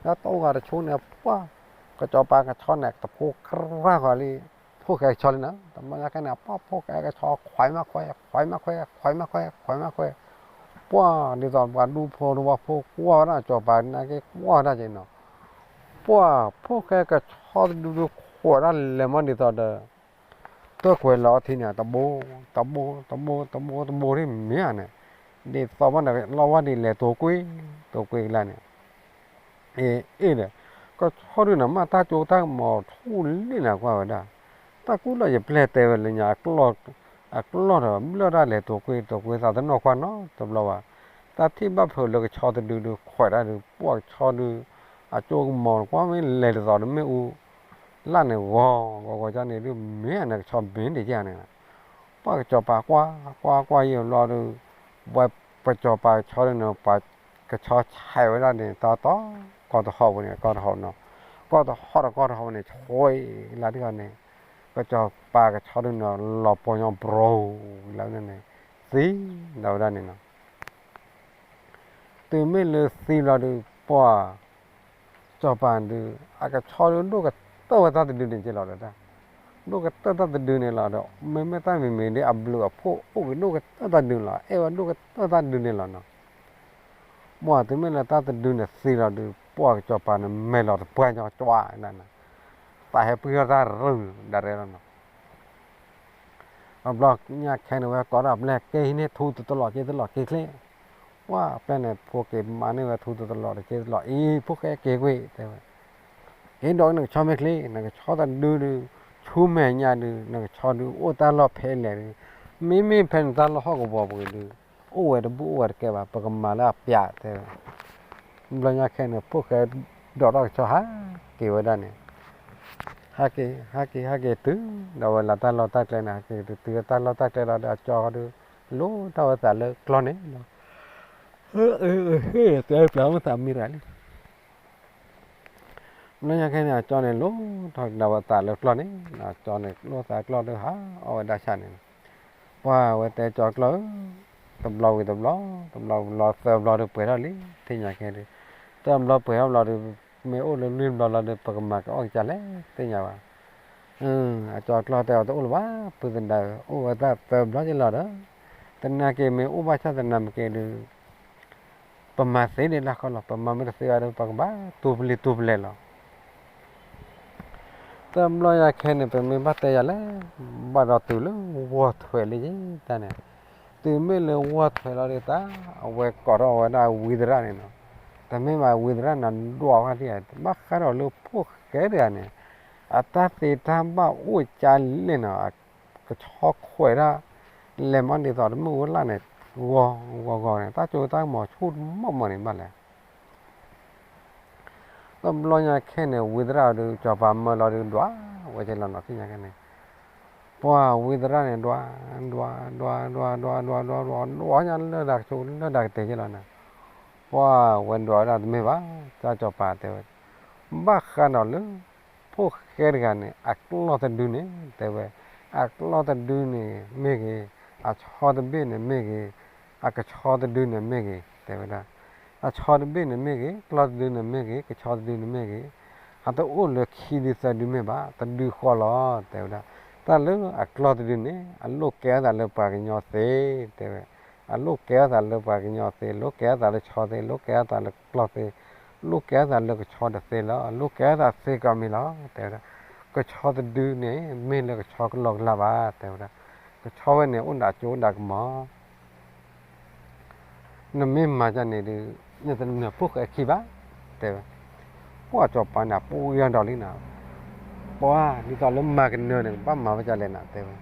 တအိၣ်ဂၤတဆိန့ၣ် ပှၢ် ကစီၤပၤကဆီန့ၣ် တဖိကြၢ်ဃီၤလံ ဖိၣ်ဃဲကဆီလံနီၤ. တဘျီညါခဲန့ၣ် ပှၢ်ဖိၣ်ဃဲကဆီခွဲးမးခွဲး, ခွဲးမးခွဲး, ခွဲးမးခွဲး, ခွဲးမးခွဲး, ပှၢ်ဒ်သိးပှၤဒူဖိတဝီဖိကွၢ်ဝဲဒၣ် စီၤပၤနာ်က့ကွၢ်ဝဲဒၣ်က့နီၤ. ပှၢ်ဖိၣ်ဃဲကဆီတဒုဒုးခွဲးဒၣ်လဲၤမးဒ်သိးဒီး တၢ်ကွဲးလီၤအီထံန့ၣ် တဘိ, တဘိ, တဘိ, တဘိ, တဘိဒ်မ့ၢ်ဧါန့ၣ်, ဒ်သိးဘၣ်န့ၣ် လီၤဝဲဒ်လဲၤတိာ်ကွံာ်, တိာ်ကွံာ်ကလါန့ၣ်, အ့ၣ်အ့ၣ်ဒီး ကဆီဒုးန့ၣ် မ့ၢ်တၢ်ကၠိတၢ်ကမီၤထူၣ်လံနၤကွၢ်ဝဲဒၣ်, တၢ်ကူၣ်လီၤယပျဲၢ်တဲဝဲလၢညါ အကျီၢ်ဒီးဘျၢၣ်ဒၣ်လဲၤတိာ်ကွံာ် တိာ်ကွံာ်သးတနီၢ်ကွၢ်နီတဘျီဘၣ်. တၢ်ထံၣ်ဘၣ်ဖုးလၢကဆီတဒုဒုးခွဲးဒၣ်ဒုး ပှၢ်ကဆီဒုး အကၠိကမီၤကွၢ်မ့ၢ်လဲၤဒ်သိးတမ့ၢ်အူ လၢ်န့ၣ်ဂီၤဂီၤဂီၤကန့ၣ်ဒုး မ့ၢ်န့ၣ်ကဆီမ့ၢ်ဒ်ကန့ၣ်, ပှၢ်ကစီၤပၤကွၢ်ကွၢ်ကွၢ်ယံာ်ဘျီဒုး ဝဲပစီၤပၤကဆီဒုးန့ၣ် ပှၤကဆီဆဲးဝဲဒၣ်န့ၣ် တီတီ ကီၢ်တဟီၣ်ပူၤန့ၣ် ကီၢ်တဟီၣ်နီၤ, ကီၢ်တဟီၣ်ဒီးကီၢ်တဟီၣ်ပူၤန့ၣ် ဆှဲလၢတဂၤန့ၣ်, ကစီၤပၤကဆီဒုးန့ၣ် လီၤပှီၢ်ညီဘြိလၢန့ၣ် သံဒီးဝဲဒၣ်န့ၣ်နီၤ. တုၤမ့ၢ်လၢသံလီၤဒုး ပှၢ်စီၤပၤဒုး အကဆီဒုး ဒိၣ်ကတၢၢ်ဝဲတၢ်တဒုန့ၣ်က့လီၤဒီး, ဒိၣ်ကတၢၢ်တၢ်တဒုန့ၣ်လီၤဒီး မ့မ့ၢ်တၢ်မံၤမံၤဒ်အဘျုးအဖှိၣ်အိၣ်က့ၤဒိၣ်ကတၢၢ်တၢ်ဒုန့ၣ်လီၤ, အဲၣ်ဝဲဒိၣ်ကတၢၢ်တၢ်ဒုန့ၣ်လီၤနီၤ. ပှၢ်တုၤမ့ၢ်လၢတၢ်တဒုန့ၣ်သံလီၤဒုး ပှၢ်ကစီၤပၤန့ၣ် မဲာ်လီၤတပှၢ်ညီကၠွၢ်နၤ, သးဟဲပှံၢ်ထီၣ်တၢ်ရုၢ်ဒၣ်ရဲၣ်လီၤနီၤ. အဘျီညါခဲန့ၣ် ဝဲကိးဒၣ်ပျဲၢ်က့ၤဟံးန့ၢ်ထူတလီၢ်က့ၤတလီၢ်က့ၤချ့, ပှၢ်ပျဲၢ်န့ၣ် ဖိက့ၤမၤန့ၢ်ဝဲထူတလီၢ်က့ၤတလီၢ်အံၤ ဖိၣ်ဃဲက့ၤကွံာ်တဲဝဲ, က့ၤဒိးနကဆီမ့ၢ်ချ့ နကဆီတဒုဒုး ဆူမဲာ်ညါဒုး နကဆီဒုး အိၣ်တၢ်လီၢ်ဖဲလဲၣ်ဒုး, မ့မ့ၢ်ဖဲန့ၣ်တၢ်လီၢ်ဟီၣ်ကဝီၤပူၤဒုး အိၣ်ဝဲတဘူၣ်အိၣ်ဝဲတကဲဘၣ် ပကမၤလၢအပျးတဲဝဲ. ဘျီညါခဲန့ၣ် ဖိၣ်ဃဲဒိးထီၣ်ကဆီဟးက့ၤဝဲဒၣ်န့ၣ် ဟးက့ၤ ဟးက့ၤ ဟးက့ၤတုၤဒီးဝဲလၢတၢ်လီၢ်တၢ်ကျဲန့ၣ် ဟးက့ၤတုၤတုၤတၢ်လီၢ်တၢ်ကျဲလီၤဒီး အကၠီဒုး လိၣ်ထီၣ်ဝဲသးလၢကျီၢ်န့ၣ်လီၤ. ဟဲတဲပျးမ့ၢ်သးမံတဂၤလံ. ဘျီညါခဲန့ၣ် အကၠီန့ၣ် လိၣ်ထီၣ်ကဒါဝဲသးလၢကျီၢ်န့ၣ် အကၠီန့ၣ် လိၣ်သးကျီၢ်ဒုး ဟးအီၣ်ဝဲဒၣ်ဆၣ်န့ၣ်, ပှၢ်ဝဲတဲကၠီကျီၢ်ဧၢ, တဘျီဝံၤတဘျီ တဘျီဝံၤတဘျီ သၢဘျီဒုးပှဲၤထီၣ်လံ သ့ၣ်ညါခဲဒုး, တဘျီပှဲၤထီၣ်ဘျီဒုး မ့ၢ်အိၣ်လၢလွံၢ်ဘျီလီၤဒုး ပကမၤကအီၣ်ကစၢ်လဲၣ် သ့ၣ်ညါဘၣ်. အကၠီကျီၢ်တဲအီၤ တအိၣ်လၢၤဘၣ် ပုၢ်သဒါဧၢ, အိၣ်ဝဲဒၣ်သၢဘျီက့လီၤဒီး သနာ်က့မ့ၢ်အိၣ်ဘၣ်ဆၣ်သနာ်က့ဒုး ပမၤသ့ဒံးလၢဃီလီၤ, ပမၤမ့ၢ်တသ့ဘၣ်ဒီး ပကဘၣ်တူၢ်ပလံၤတူၢ်ပလဲၤလီၤ. တဘျီညါခဲန့ၣ် ပမ့ၢ်ဘၣ်တဲယၤလဲၣ်, ဘၣ်ဒီးတုၤလၢဝီၢ်ထွဲးလံတၢ်န့ၣ်, တုၤမ့ၢ်လၢဝီၢ်ထွဲးလီၤဒုးတၢ် အဝဲကိးထီၣ်ဝဲဒၣ်ဝံသရၣ်န့ၣ်နီၤ, တမ့ၢ်ဘၣ်ဝံသရၣ်န့ၣ် ဒွးဝဲဒၣ် ဘၣ်ဃးဒီးလၢဖိၣ်ဃဲတဂၤန့ၣ် အတၢ်သ့တၢ်ဘၣ်အိၣ်ကၢ်လဲၣ်နီၤ, ကဆီခွဲးဒၣ် လဲၤမၤဒ်သိးတမ့ၢ်ဝဲလၢ်န့ၣ် ဂီၤဂီၤဂီၤန့ၣ် တၢ်ကၠိတၢ်ကမီၤဆူၣ်မးမးန့ၣ်ဘၣ်လဲၣ်. တဘျီညါခဲန့ၣ် ဝံသရၣ်ဒုး စီၤပၤမၢလီၤဒုး ဒွးဝဲက့လီၤနီၤ သ့ၣ်ညါခဲန့ၣ်, ပှၢ်ဝံသရၣ်န့ၣ် ဒွး ဒွး ဒွး ဒွး ဒွး ဒွး ဒွး ဒွး ဒွး ဒွးညါလၢဒၣ်ကဆိးလၢဒၣ်ကတဲာ်က့လီၤန့ၣ်, ပှၢ်ဝဲဒွးဝဲဒၣ်တမ့ၢ်ဘၣ်, တၢ်စီၤပၤတဲဝဲ, ဘၣ်ဃးဒီးလၢ ဖိၣ်ဃဲတဂၤန့ၣ် အကျီၢ်တဒုန့ၣ် တဲဝဲ, အကျီၢ်တဒုန့ၣ်မ့ၢ်ဂ့ၤ, အဆီတဘ့ၣ်န့ၣ်မ့ၢ်ဂ့ၤ, အကဆီတဒုန့ၣ်မ့ၢ်ဂ့ၤ တဲဝဲဒၣ်, အဆီတဘ့ၣ်န့ၣ်မ့ၢ်ဂ့ၤ, ကျီၢ်တဒုန့ၣ်မ့ၢ်ဂ့ၤ, ကဆီတဒုန့ၣ်မ့ၢ်ဂ့ၤ, အတအိၣ်လၢခံဒုသၢဒုမ့ၢ်ဘၣ်, တဒုဃီလီၤ တဲဝဲဒၣ်. တၢ်လၢအကျီၢ်တဒုန့ၣ် အလိၣ်ကဲထီၣ်သးလၢပှၤကညီသ့ တဲဝဲ, အလိၣ်ကဲထီၣ်သးလၢပှၤကညီသ့, လိၣ်ကဲထီၣ်သးလၢဆီသ့, လိၣ်ကဲထီၣ်သးလၢကျီၢ်သ့, လိၣ်ကဲထီၣ်သးလၢကဆီတသ့လီၤ, လိၣ်ကဲထီၣ်သးသ့ကီးမံၤလီၤ တဲဝဲဒၣ်. ကဆီတဒုန့ၣ် မ့ၢ်လၢကဆီကလီကလီဘၣ် တဲဝဲဒၣ်. ကဆီဝဲန့ၣ် အိၣ်ဒၣ်ကၠိဒၣ်ကမီၤ နမ့ၢ်မၤဒ်န့ၣ်ဒီး နတနၢၤဖိၣ်ဃဲခံဘၣ် တဲဝဲ. ပှၢ်စီၤပၤန့ၣ် ပူၤယါဒီးလံနီၤ, ပှၢ်ဒ်သိးလၢမၤကနၢၤန့ၣ် ကဘၣ်မၤဝဲဒ်လဲၣ်နီၤ တဲဝဲ.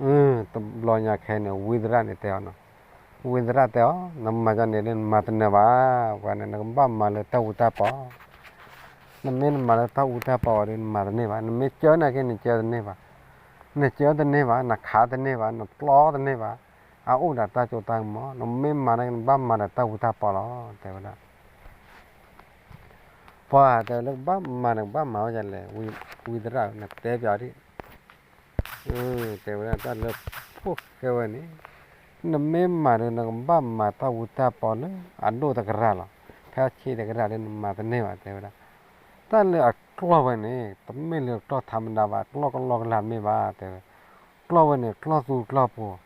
အၢ တဘျီညါခဲအံၤန့ၣ် ဝံသရၣ်န့ၣ်တဲအီၤနီၤ, ဝံသရၣ်တဲအီၤ နမၤကန့ၣ်ဒ်နမၤတနၢၤဘၣ်, ပှၤန့ၣ် နကဘၣ်မၤလၢတၢ်အူတၢ်ပီ, နမ့ၢ်နမၤလၢတၢ်အူတၢ်ပီအီၤဒီး နမၤတန့ၢ်ဘၣ်, နမ့ၢ်ကၢနာ်က့ နကၢတန့ၢ်ဘၣ်, နကၢတန့ၢ်ဘၣ်, နခးတန့ၢ်ဘၣ်, နကျီတန့ၢ်ဘၣ်, အအိၣ်ဒီးတၢ်စိတၢ်ကမီၤ, နမ့ၢ်မၤနာ်က့ နဘၣ်မၤဒီးတၢ်အူတၢ်ပီလီၤ တဲဝဲဒၣ်. ပှၤတဲလၢကဘၣ်မၤန့ၣ် ကဘၣ်မၤဝဲဒ်လဲၣ်, ဝံသရၣ် နတဲပၠးဒ် တဲဝဲဒၣ်တၢ်လၢဖိၣ်ဃဲဝဲန့ၣ်, နမ့ၢ်မၤဒီး နကဘၣ်မၤတၢ်အူတၢ်ပီလၢအဒိၣ်တကရၢ်လီၤ, ဖဲအဆံးတကရၢ်ဒီး နမၤတန့ၢ်ဘၣ် တဲဝဲဒၣ်. တၢ်လၢအကျီၢ်ဝဲန့ၣ် တမ့ၢ်လၢကျီၢ်ထးမတၤဘၣ်, ကျီၢ်ကလီကလၤမ့ၢ်ဘၣ် တဲဝဲ, ကျီၢ်ဝဲန့ၣ် ကျီၢ်သူကျီၢ်ပူၤ,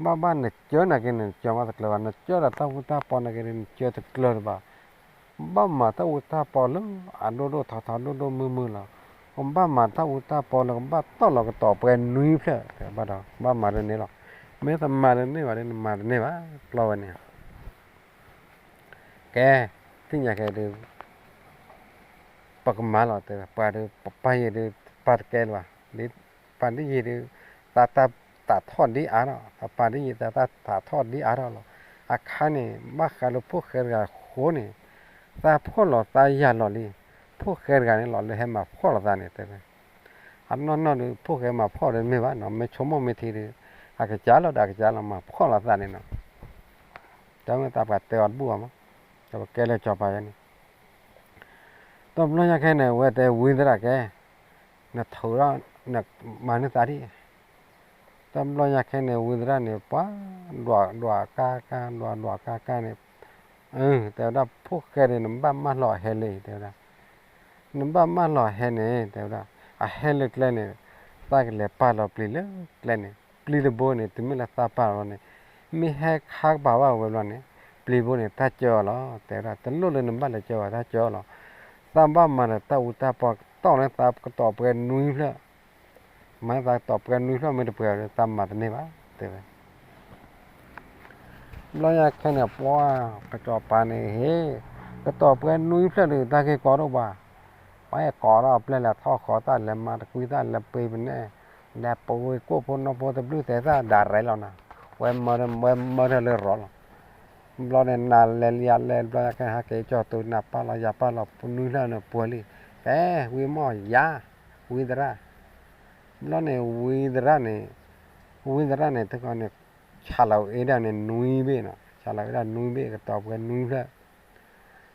ဘၣ်ဘၣ်နကၢနာ်က့န့ၣ် နကၢမးတကျၢၤဘၣ်, နကၢဒီးတၢ်အူတၢ်ပီနာ်က့ဒီး နကၢတကျၢၤတဘၣ် ဘၣ်မၤတၢ်အူတၢ်ပီလၢအဒိၣ်ဒိၣ်ထီထီ ဒိၣ်ဒိၣ်မုၢ်မုၢ်လီၤ. ကဘၣ်မၤတၢ်အူတၢ်ပီလၢကဘၣ်တီၢ်လီၤကတီၤပှဲၤနွံဖျၢၣ်, တဲဘၣ်ဒီး ဘၣ်မၤဒ်န့ၣ်လီၤ. မ့ၢ်တမၤဒ်န့ၣ်ဘၣ်ဒီး နမၤတန့ၢ်ဘၣ် ကျီၢ်ဝဲန့ၣ်. ကဲ, သ့ၣ်ညါခဲအံၤဒီး ပကမၤလီၤ တဲဝဲ, ပှၤဒီး ပပၢ်ယံၤဒီး ပၢ်တကဲလၢၤဘၣ်, ပၢ်ဒ်ယံၤဒီး သးတၢ်သးထီၣ်ဒ်အါထီၣ်, ပပၢ်ဒ်ယံၤ သးတၢ်သးထီၣ်ဒ်အါထီၣ်လီၤ. အခါန့ၣ် ဘၣ်ဃးလၢဖိၣ်ဃဲတဂၤအဃိန့ၣ် သးဖှီၣ်လီၤသးယာ်လီၤလံ. ဖိၣ်ဃဲတဂၤန့ၣ်လီၤ လၢဟဲမၤဖှီၣ်လီၤသးန့ၣ် တဲဝဲ. အနီၢ်နီၢ်ဒီး ဖိၣ်ဃဲမၤဖှီၣ်ဒီးမ့ၢ်ဘၣ်နီၤ, မ့ၢ်ဆိကမိၣ်မ့ၢ်ထံဒီး အကစၢ်လီၤဒီးအကစၢ်လီၤ မၤဖှီၣ်လီၤသးန့ၣ်နီၤ. တၢ်မ့ၢ်သးပှၤတဲအီၤတဘူၣ်ဘၣ်မး, ဒီးပကဲလၢစီၤပၤယဲန့ၣ် တဘျီညါခဲအံၤန့ၣ် အဝဲတဲဝံသရၣ်ကဲ, နထုးထီၣ် နမၤန့ၢ်သးဒ် တဘျီညါခဲအံၤန့ၣ် ဝံသရၣ်န့ၣ် ပှၤဒွးဒွးကါကါ ဒွးဒွးကါကါန့ၣ်, တဲဝဲဒၣ် ဖိၣ်ဃဲဒီး နဘၣ်မၢလီၤအဟဲလၢအံၤ တဲဝဲဒၣ်. နဘၣ်မၢလီၤအဟဲန့ၣ် တဲဝဲဒၣ်, အဟဲလၢကျဲန့ၣ် သးကလဲၤပာ်လီၤပျံၤလၢကျဲန့ၣ်, ပျံၤတဘိန့ၣ် တုၤမ့ၢ်လၢသးပာ်လီၤန့ၣ်, မ့ၢ်ဟဲခါကပၤဘၣ်ဝဲဘျီန့ၣ် ပျံၤဘိန့ၣ် တၢ်ကၢအီၤလီၤ တဲဝဲဒၣ်. တလိၣ်လၢနဘၣ်လဲၤကၢဘၣ် တၢ်ကၢအီၤလီၤ. သးဘၣ်မၤဒီးတၢ်အူတၢ်ပီ ကတီၢ်န့ၢ်သးကတီၤပှဲၤနွံဖျၢၣ်, မၤသးကတီၤပှဲၤနွံဖျၢၣ် မ့ၢ်တပှဲၤဒီး သးမၤတန့ၢ်ဘၣ် တဲဝဲ. တဘျီညါခဲန့ၣ် ပှၤကစီၤပၤန့ၣ် ဟ့ၣ် ကတီၤပှဲၤနွံဖျၢၣ်ဒီး တၢ်ဂ့ၢ်ကီဒိၣ်ဘၣ်. ပှၤဟဲကိးထီၣ်အပျဲၢ် လဲၤထီၣ်ဃီၤတၢ် လဲၤမၤတကွံတၢ် လဲၤပှ့ၤပနဲၣ်, လဲၤပှ့ၤကိၣ်ဖိနီၢ်ဖိ တဘျုးသဲးသၣ်ဒၣ်ရဲလီၤနၤ, ဝဲမၢဝဲမၢထၢၣ်လၢရီလီၤ. ဘျီန့ၣ် နၤလဲၤလံယၤလဲၤ တဘျီညါခဲန့ၣ် ဟဲက့ၤကၠီၤတူာ် နၤပာ်လီၤယၤပာ်လီၤ နွံဖျၢၣ်န့ၣ်ပှဲၤလံ. ကဲ ဝံမီၢ်ယၤ ဝံသရၣ် ဘျီန့ၣ် ဝံသရၣ်န့ၣ်, ဝံသရၣ်န့ၣ် တခီန့ၣ် ဆးလီၤအ့ဒၣ်န့ၣ် နွံဘ့ၣ်နီၤ, ဆးလီၤအ့ဒၣ်နွံဘ့ၣ် ကတီၤပှဲၤနွံဖျၢၣ်,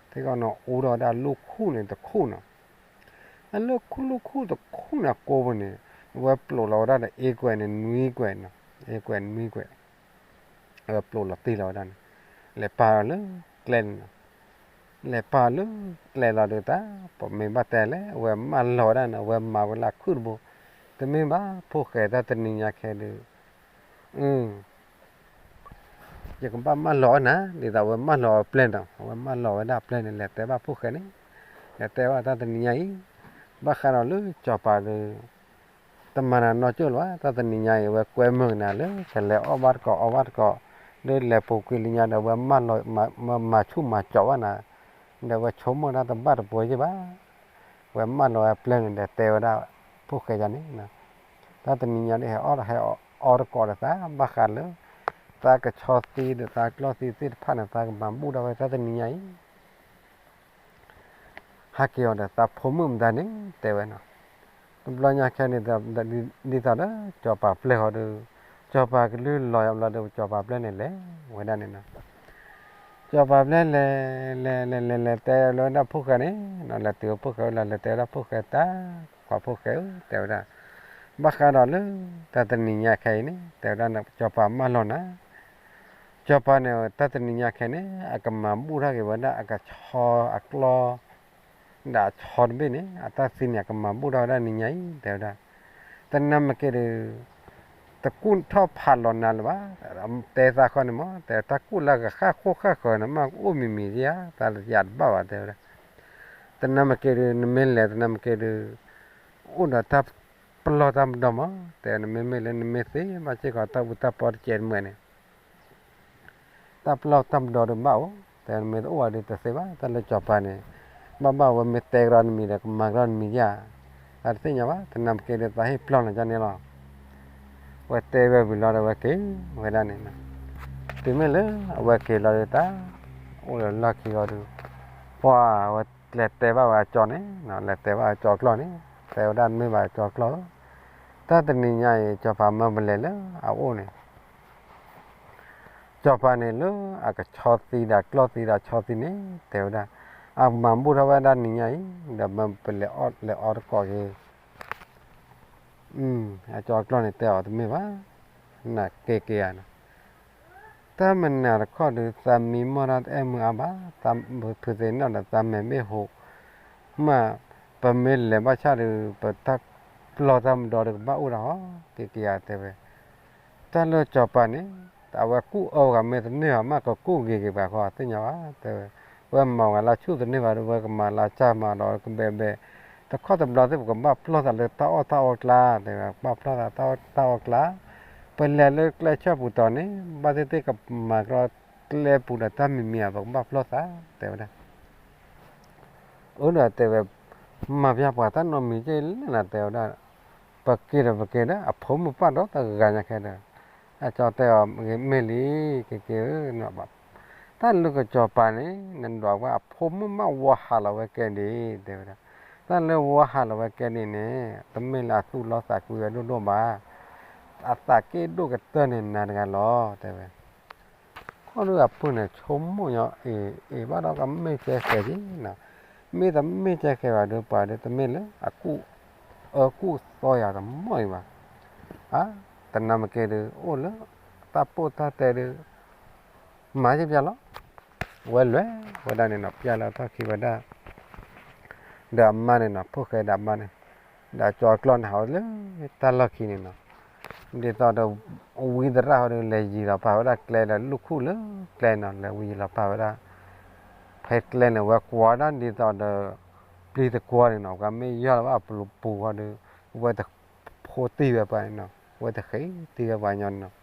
တခီန့ၣ် အိၣ်ဒီးဝဲဒၣ်လၢၢ်ခူၣ်န့ၣ်တခူၣ်နီၤ, လၢၢ်ခူၣ်လၢၢ်ခူၣ်တခူၣ်န့ၣ် အကိာ်ပူၤန့ၣ် အဝဲပျိာ်လီၤဝဲဒၣ်ဒီးအ့ကွဲးန့ၣ် နွံကွဲးနီၤ, အ့ကွဲးနွံကွဲး အဝဲပျိာ်လီၤတံၢ်လီၤဝဲဒၣ်န့ၣ်, လဲၤပာ်လီၤလၢကျဲန့ၣ်နီၤ, လဲၤပာ်လၢကျဲလီၤဒီးတၢ်, ပမ့ၢ်ဘၣ်တဲလဲၣ် အဝဲမၢလီၤဝဲဒၣ်န့ၣ် အဝဲမၤဝဲလၢအခုၣ်တဘိ, တမ့ၢ်ဘၣ် ဖိၣ်ဃဲတၢ်တနံၤညါခဲဒီး, ယကဘၣ်မၢလီၤဝဲနၤ ဒ်သိးအဝဲမၢလီၤဝဲပျဲၢ်ဒီး အဝဲမၢလီၤဝဲဒၣ်ပျဲၢ်န့ၣ် လဲၤတဲဘၣ်ဖိၣ်ဃဲန့ၣ်, လဲၤတဲဘၣ်တၢ်တနံၤညါအံၤ, ဘၣ်ဃးဒီးလၢစီၤပၤဒီး တမၤနၤနီတကၠိၢ်လၢၤဘၣ် တၢ်တနံၤညါအံၤ အဝဲကွဲမုာ်ကနၤလၢ ကလဲၤအီၣ်ဘၣ်တကိးအီဘၣ်တကိး, ဒီးလဲၤပူၤကွံာ်လံညါဒီး အဝဲမၤဆူၣ်မၤကၠီးဘၣ်နၤ, ဒီးအဝဲဆိကမိၣ်တၢ်တဘၣ်တပှဲၤယဲၢ်ဘၣ်, အဝဲမၢလီၤဝဲပျဲၢ်န့ၣ်ဒီး တဲဝဲဒၣ်ဖိၣ်ဃဲယၤန့ၣ်, တၢ်တနံၤညါဒီး ဟဲအီၣ်ဟဲအီတကိးဒီးသး ဘၣ်ဃးလၢ သးကဆီသံဒီးသးကျီသံသ့ၣ်တဖၣ်န့ၣ် သးကမၤဘူၣ်ထီၣ်ဝဲတၢ်တနံၤညါအံၤ ဟဲက့ၤအီၤဒီးသးဖိမုၣ်မတၤန့ၣ် တဲဝဲနီၤ, တဘျီညါခဲန့ၣ် ဒ်သိးဒီးစီၤပၤပျဲၢ်ဃီဒီး စီၤပၤကလုၢ်လီၤယံၤဘျီဒီး စီၤပၤပျဲၢ်န့ၣ်လဲၤဝဲဒၣ်န့ၣ်နီၤ, စီၤပၤပျဲၢ်လဲၤ လဲၤလဲၤလဲၤလဲၤတဲလီၤဝဲဒၣ်ဖိၣ်ဃဲန့ၣ်နီၤ, လဲၤတုၤဖိၣ်ဃဲလီၤ လဲၤတဲဝဲဒၣ်ဖိၣ်ဃဲတၢ်, ကွၢ်ဖိၣ်ဃဲဧၢ တဲဝဲဒၣ်, ဘၣ်ဃးဒီးလၢ တၢ်တနံၤညါခဲအံၤန့ၣ် တဲဝဲဒၣ် စီၤပၤမၢလီၤနၤ စီၤပၤန့ၣ် တၢ်တနံၤညါခဲန့ၣ် အကမၤဘူၣ်ထီၣ်က့ၤဝဲဒၣ်အကဆီအကျီ ဒီးအဆီတဘ့ၣ်န့ၣ် အတၢ်သံန့ၣ် အကမၤဘူၣ်ထီၣ်ဝဲဒၣ်နံၤညါအံၤ တဲဝဲဒၣ်, တနၢ်မ့ၢ်က့ၤဒီး တကူၣ်ထီၣ်ဖးလီၤနၤလၢၤဘၣ်, တဲသးဃီန့ၣ်မး တဲတၢ်ကူၣ်လၢကဃၣ်ဃိဃၣ်ဃၢၤန့ၣ် မ့ၢ်အိၣ်မံၤမံၤဧါ သးယၤတဘၣ်ဘၣ် တဲဝဲဒၣ်, တနၢ်မ့ၢ်က့ၤဒီး နမ့ၢ်လဲၤ တနၢ်မ့ၢ်က့ၤဒီး အိၣ်ဒီးတၢ်ပလီၢ်တၢ်ပဒီမး တဲနမ့မ့ၢ်လၢနမ့ၢ်သ့ဘၣ်စ့ၢ်ကီး တၢ်အူတၢ်ပီတစဲးတမှဲၤန့ၣ် တၢ်ပလီၢ်တၢ်ပဒီဒီးဘၣ်အိၣ် တဲနမ့ၢ်တအိၣ်ဘၣ်ဒီးတသ့ဘၣ် တၢ်လၢစီၤပၤန့ၣ် ဘၣ်ဘၣ်ဝဲမ့ၢ်တဲကဒီးနမံၤဒီး ကမၤကဒီးနမံၤယါ တၢ်တသ့ၣ်ညါဘၣ် တနၢ်မ့ၢ်က့ၤဒီး သးဟ့ၣ်ပျီၢ်နၤကန့ၣ်လီၤ. ဝဲတဲဝဲဝံၤလီၤဒီး ဝဲက့ၤဝဲဒၣ်န့ၣ်, တုၤမ့ၢ်လၢအဝဲက့ၤလီၤဒီး တၢ်အိၣ်ဒီးလီၢ်ခံဂီၤဒီး ပှၢ်ဝဲ လဲၤတဲဘၣ်ဝဲအကၠီန့ၣ်, လဲၤတဲဘၣ်အကၠီကျီၢ်န့ၣ်, တဲဝဲဒၣ် မ့ၢ်ဘၣ်ကၠီကျီၢ်ဧၢ, တၢ်တနံၤညါအံၤ ကၠီၤပၤမၢပလဲၤလၢအအိၣ်န့ၣ် ကၠီၤပၤန့ၣ် လၢအကဆီသံဒီးကျီၢ်သံဒီးဆီသံန့ၣ် တဲဝဲဒၣ်, အမၤဘူၣ်ထီၣ်ဝဲဒၣ်နံၤညါအံၤ ဒီးမၢပလဲၤအီၣ်လဲၤအီတကိးက့ၤ, အကၠီကျီၢ်န့ၣ် တဲအီၤတမ့ၢ်ဘၣ်, နက့ၤက့ၤဧါန့ၣ်, တၢ်မနုၤတခီဒီး သးမံမီၢ်တၢ်တအဲၣ်မုာ်အါဘၣ်, ဖုးသ့ၣ်နီၣ်ဒီး သးမဲာ်ဘ့ၣ်ဟိး, မ့ၢ် ပမ့ၢ်လဲၤဘၣ်ဆၣ်ဒီး ပတၢ်ပျီၢ်တၢ်မဒီဒီး ကဘၣ်အိၣ်ဒၣ်ဟီ, က့ၤက့ၤဧါ တဲဝဲ တၢ်လၢကၠီၤပၤန့ၣ် အဝဲကူၣ်အၢဂၤမ့ၢ်တန့ၢ်ဘၣ် မ့ၢ်ကကူၣ်ဂ့ၤဂ့ၤဘၣ်ဃီ သ့ၣ်ညါဘၣ် တဲဝဲ, ဝဲမၤဂၤလၢဆူၣ်တန့ၢ်ဘၣ်ဒီး ဝဲကမၤလၢကၢ်မၤဒီးကဘဲဘဲ, တခီတဘျီသ့ၣ် ပကဘၣ်ပျီၢ်သးလၢတၢ်အီၣ်တၢ်အီကျါ တဲဝဲ, ပဘၣ်ပျီၢ်သးတၢ်အီၣ်တၢ်အီကျါ, ပလဲၤလၢကျဲဆၢၣ်ပူၤတီၤန့ၣ် ဘၣ်သ့ၣ်သ့ၣ်ကမၤကရီကျဲပူၤဒီးတၢ်မံၤမံၤဧါ ပကဘၣ်ပျီၢ်သး တဲဝဲဒၣ် အၢဒီးတဲဝဲ, မၤပျၢ်ပှၤတၢ်နီတမံၤက့လၢနၤ တဲဝဲဒၣ်, ပက့ၤဒီးပက့ၤဒီး အဖိမုၣ်ပာ်ဒီးတဂၤညါခဲဒီး, အကၠီတဲအီၤ မ့ၢ်လံ က့ၤက့ၤဧၢ, တၢ်လၢကၠီၤပၤန့ၣ် နဒွးဝဲအဖိမုၣ်မး ဝီဟးလီၤဝဲကဲဒံး တဲဝဲဒၣ်, တၢ်လၢဝီဟးလီၤဝဲကဲဒံးန့ၣ် တမ့ၢ်လၢအသူၣ်လီသးကွံဝဲဒိၣ်ဒိၣ်ဘၣ်, အသးက့ၣ်ဒိၣ်ကတၢၢ်န့ၣ်နၤတဂၤလီၤ တဲဝဲ ခီဒုးအပုၢ်န့ၣ် ဆိကမိၣ်ညီ အ့ၣ် အ့ၣ်ဘၣ်ဒီးကမ့ၢ်ကဲဃဲၤက့ၤနီၤ, မ့ၢ်တမ့ၢ်ကဲဃဲၤဘၣ်ဒီးပှၤဒီး တမ့ၢ်လၢအကူၣ်အၢကူၣ်သီယၤတမီၢ်အံၤဘၣ်, အါ တနၤမ့ၢ်ကဲဒီး အိၣ်လၢတၢ်ပိၢ်တၢ်တဲဒီး မၤယပျၢ်လီၤ, ဝဲလဲၤဝဲဒၣ်န့ၣ်နီၤ ပျၢ်လီၤထီၣ်ခံဝဲဒၣ် ဒီးအမါန့ၣ်နီၤ ဖိၣ်ဃဲဒီးအမါန့ၣ်, ဒီးကၠီကျီၢ်န့ၣ် ဟးဝဲလၢတၢ်လီၢ်ခံန့ၣ်နီၤ, ဒ်သိးဒီး ဝံသရၣ်ဟီဒီး လဲၤယံၤလီၤပာ်ဝဲဒၣ်ကျဲဒီး လူၢ်ခူၣ်လၢကျဲနီၤ လဲၤဝံယံၤလီၤပာ်ဝဲဒၣ်, ဖဲကျဲန့ၣ် ဝဲကွၢ်ဒၣ်ဒ်သိးဒီး ပျံၤတကွီန့ၣ်နီၤ ပှၤမ့ၢ်ယီၢ်လီၤဘၣ်အပူၤဃီဒီး ဝဲတဖိတံၢ်ဝဲပှၤန့ၣ်နီၤ ဝဲတဃ့တံၢ်ဝဲပှၤညီန့ၣ်နီၤ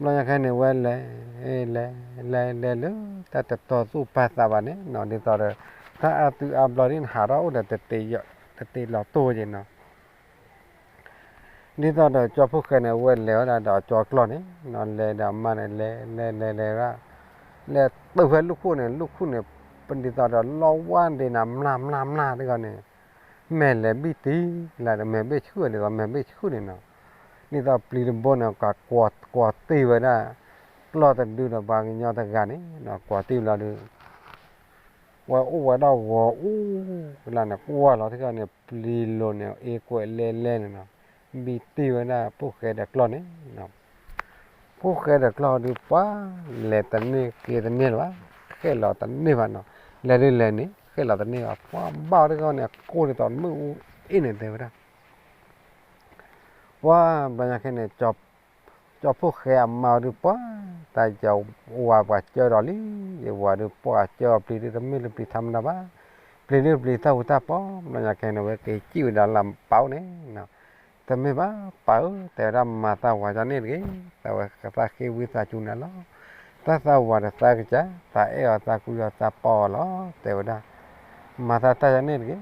ဘျီညါခဲန့ၣ် ဝဲလဲၤ လဲၤ လဲၤ လဲၤလၢတၢ်တတီသူၣ်ပာ်သးဘၣ်န့ၣ်နီၤ ဒ်သိးဒီး တၢ်အါတုၤအါဘျီဒ်နဟးထီၣ်အိၣ်ဒီး တတ့လီၤတိၢ်က့ၤနီၤ, ဒ်သိးဒီး ကၠီဖိၣ်ဃဲန့ၣ် ဝဲလဲၤဝဲဒၣ်ဒီးကၠီကျီၢ်န့ၣ်နီၤ လဲၤဒီးအမါန့ၣ် လဲၤ လဲၤ လဲၤ လဲၤဒၣ်, လဲၤတုၤဖဲလူၢ်ခိၣ်န့ၣ် လူၢ်ခိၣ်န့ၣ် ဒ်သိးဒီး လီဝါဒ့နၤ မျၢ် မျၢ် မျၢ် တဂီၤန့ၣ် မဲာ်လဲၤဘံၣ်တံၢ်လၢ မဲာ်ဘ့ၣ်ဆှုၣ်ဒ်သိး မဲာ်ဘ့ၣ်ဆှုၣ်န့ၣ်နီၤ, ဒ်သိးပျံၤတဘိန့ၣ် ကွၢ် ကွၢ်တ့ၢ်ဝဲဒၣ် ကျီၢ်တဒုဒီးပှၤကညီတဂၤန့ၣ်နီၤ ကွၢ်တ့ၢ်ဘျီဒီး ဝဲအိၣ်ဝဲဒၣ်ဂီၤအူလၢန့ၣ် ကွၢ်လီၤထံၣ်န့ၣ် ပျံၤလိၤန့ၣ် အ့ကွဲးလဲလဲန့ၣ်နီၤ, ဘံၣ်တ့ၢ်ဝဲဒၣ်ဖိၣ်ဃဲဒီးကျီၢ်န့ၣ်နီၤ, ဖိၣ်ဃဲဒီးကျီၢ်ဒုးပှၤ လဲၤတန့ၢ်က့ၤတန့ၢ်လၢၤဘၣ်, ဃဲၣ်လီၤတန့ၢ်ဘၣ်နီၤ, လဲၤဒုးလဲၤန့ၣ် ဃဲၣ်လီၤတန့ၢ်ဘၣ်, ပှၤဘၣ်အီၤတဂီၢ်န့ၣ် အကိၢ်ဒ်သိးမုၢ်အူအ့ၣ်န့ၣ် တဲဝဲဒၣ် ပှၤဘျီညါခဲန့ၣ် ကၠီဖိၣ်ဃဲအမါအီၤဒုးပှၤ တၢ်ယဝၤပှၤကၢဒီးလံ, ယဝၤဒုးပှၤကၢအီၤပျံၤဒုး တမ့ၢ်လၢပျံၤထါမတၤဘၣ်, ပျံၤဒုးပျံၤတၢ်ဟူးတၢ်ပီ, ဘျီညါခဲန့ၣ် ဝဲက့ၤစံၣ်ဝဲဒၣ်လၢပၢ်အိၣ်န့ၣ်, တမ့ၢ်ဘၣ်ပၢ်ဧၢ, တဲဝဲဒၣ် မၤသးဝၤဒ်န့ၣ်တဂ့ၤ, သးဝဲသးဃ့ဝံသးစူၤနၤလီၤ, တၢ်သးဝၤဒီးသးကစၢ် သးအဲၣ်အီၤသးကွံအီၤသးပီအီၤလီၤ, တဲဝဲဒၣ် မၤသးတၢ်ဒ်န့ၣ်တဂ့ၤ,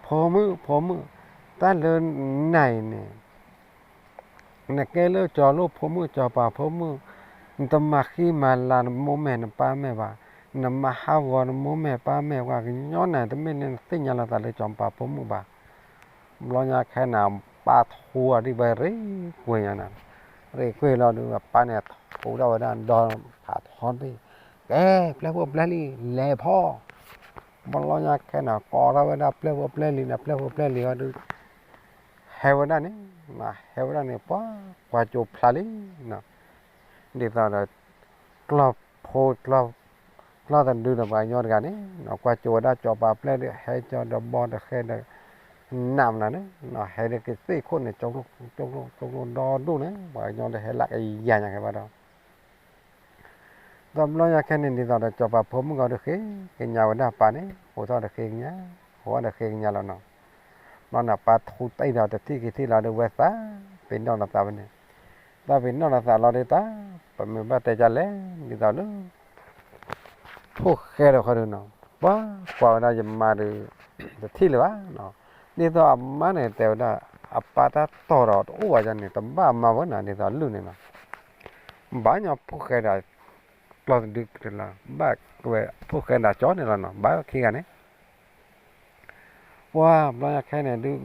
ဖိမုၣ် ဖိမုၣ်, တၢ်လၢနၤအံၤန့ၣ် နကဲလၢကၠီၤလိၣ်ဖိမုၣ် ကၠီၤပၤဖိမုၣ်, နတမၤဃံမၤလၤနမိၢ်မဲာ်နပၢ်မဲာ်ဘၣ်, နမၤဟးဂီၤနမိၢ်မဲာ်ပၢ်မဲာ် ပှၤကညီနၤ တမ့ၢ်လၢနသ့ၣ်ညါလီၤသးလၢကၠီၤပၤဖိမုၣ်ဘၣ်, ဘျီညါခဲန့ၣ် ပၢ်ထူအီၤဒ်ဝဲရ့ကွံာ်ညါန့ၣ်, ရ့ကွံာ်လီၤဒုး ပၢ်န့ၣ်ထူထီၣ်ဝဲဒၣ်ဒီဖးထီတဘ့ၣ်, ကဲ ပျဲၢ်ဖိပျဲၢ်လံၤ လဲၤဖီ ဘျီညါခဲန့ၣ် ကိးထီၣ်ဝဲဒၣ်ပျဲၢ်ဖိပျဲၢ်လံၤန့ၣ် ပျဲၢ်ဖိပျဲၢ်လံၤဟီဒုး ဟဲဝဲဒၣ်န့ၣ်, ဟဲဝဲဒၣ်န့ၣ် ပှၤကွၢ်ကၠိဖျါလံနီၤ, ဒ်သိးဒီး ကျီၢ်ဖိ ကျီၢ်တဒုဒီးပှၤကညီတဂၤန့ၣ် ကွၢ်ကၠိဝဲဒၣ်ကၠီၤပၤပျဲၢ်ဒီး ဟဲကၠီၤဒီးဘီဒီးဃဲဒီး နးမနုၤန့ၣ် ဟဲဒၣ်ကသ့ၣ်ခိၣ်န့ၣ် ကၠိကျိၣ်ကျိၣ်ဒီဒိၣ်န့ၣ် ပှၤကညီဒီးဟဲလၢကယၤညါက့ၤဘၣ်ဒီး ဒီးဘျီညါခဲန့ၣ် ဒ်သိးဒီးကၠီၤပၤဖိမုၣ်ဂီၤဒီးဃ့ကညးဝဲဒၣ်ပၢ်န့ၣ် ဟိးထီၣ်ဒီးဃ့ကညး, ဟိးထီၣ်ဒီးဃ့ကညးလီၤနီၤ, ဘျီန့ၣ် ပၢ်ထူတအံၤဒီးတထံၣ်က့ၤထံၣ်လီၤဒီးဝဲသးပ့ၤနီၣ်လီၤသးဝဲန့ၣ်, သးပ့ၤနီၣ်လီၤသးလီၤဒီးတၢ် ပမ့ၢ်ဘၣ်တဲဒ်လဲၣ် ဒ်သိးလၢ ဖိၣ်ဃဲဒီးခီဒုးနီၤ, ပှၤကွၢ်ဝဲဒၣ်ယမါဒီး တထံၣ်လၢၤဘၣ်နီၤ, ဒ်သိးအမါန့ၣ်တဲဝဲဒၣ် အပၢ်တၢ်တီၢ်ဒီးတအိၣ်ဘၣ်န့ၣ် တဘၣ်မၤဝဲနီၤ ဒ်သိးလုၢ်န့ၣ်နီၤ, ဘၣ်ညီဖိၣ်ဃဲဒီး ကျီၢ်တဒုလီၤ, ဘၣ်ကဝဲဖိၣ်ဃဲဒီး ကၠီန့ၣ်လီၤနီၤ, ဘၣ်ခံဂၤန့ၣ် ပှၢ်ဘျီညါခဲန့ၣ်ဒုး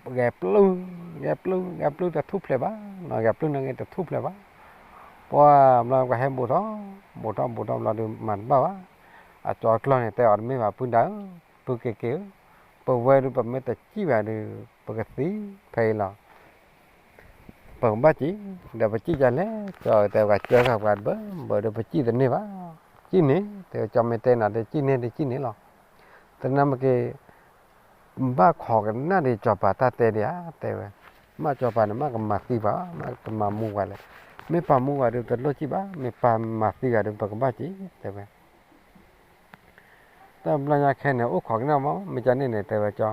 ဂဲၤပျုၢ်, ဂဲၤပျုၢ် ဂဲၤပျုၢ်တထူၣ်ဖျဲးဘၣ်နီၤ, ဂဲၤပျုၢ်န့ၣ်ဂ့ၤတထူၣ်ဖျဲးဘၣ်, ပှၢ်ဘျီပှၤဟဲဘူးထီၣ်, ဘူးထီၣ်ဘူးထီၣ်ဘျီဒုး မၤတဘၣ်ဘၣ်, အကၠီကျီၢ်န့ၣ် တဲအီၤတမ့ၢ်ဘၣ် ပုၢ်ဒါဧၢ, ပုၢ်က့ၤက့ၤဧၢ, ပဝဲဒုးပမ့ၢ်တစံၣ်ဘၣ်ဒုး ပကသံဖဲအံၤလီၤ. ပကဘၣ်စံၣ်, ဒီးပစံၣ်ကလဲၣ်, ကၠီတဲဝဲ ကၢဃာ်ပှၤဘၢဘၢဒီး ပစံၣ်တန့ၢ်ဘၣ်, စံၣ်န့ၣ် တဲဝဲ ကၠီမ့ၢ်တဲနၤဒီး စံၣ်န့ၢ်ဒီးစံၣ်န့ၢ်လီၤ. သနာ်က့ ဘၣ်ခိးကနၣ်ဒံးကၠီၤပၤတၢ်တဲဒံးဧါ တဲဝဲ, မ့ၢ်ကၠီၤပၤန့ၣ် မ့ၢ်ကမၤသံပှၤ မ့ၢ်ကမၤမူပှၤလဲၣ်, မ့ၢ်ပာ်မူပှၤဒီးတလိၣ်စံၣ်ဘၣ်, မ့ၢ်ပာ်မၤသံပှၤဒီး ပကဘၣ်စံၣ် တဲဝဲ တဘျီညါခဲန့ၣ် အိၣ်ခိးကနၣ်မ့ၢ် မ့ၢ်ကန့ၣ်န့ၣ် တဲဝဲကၠီ,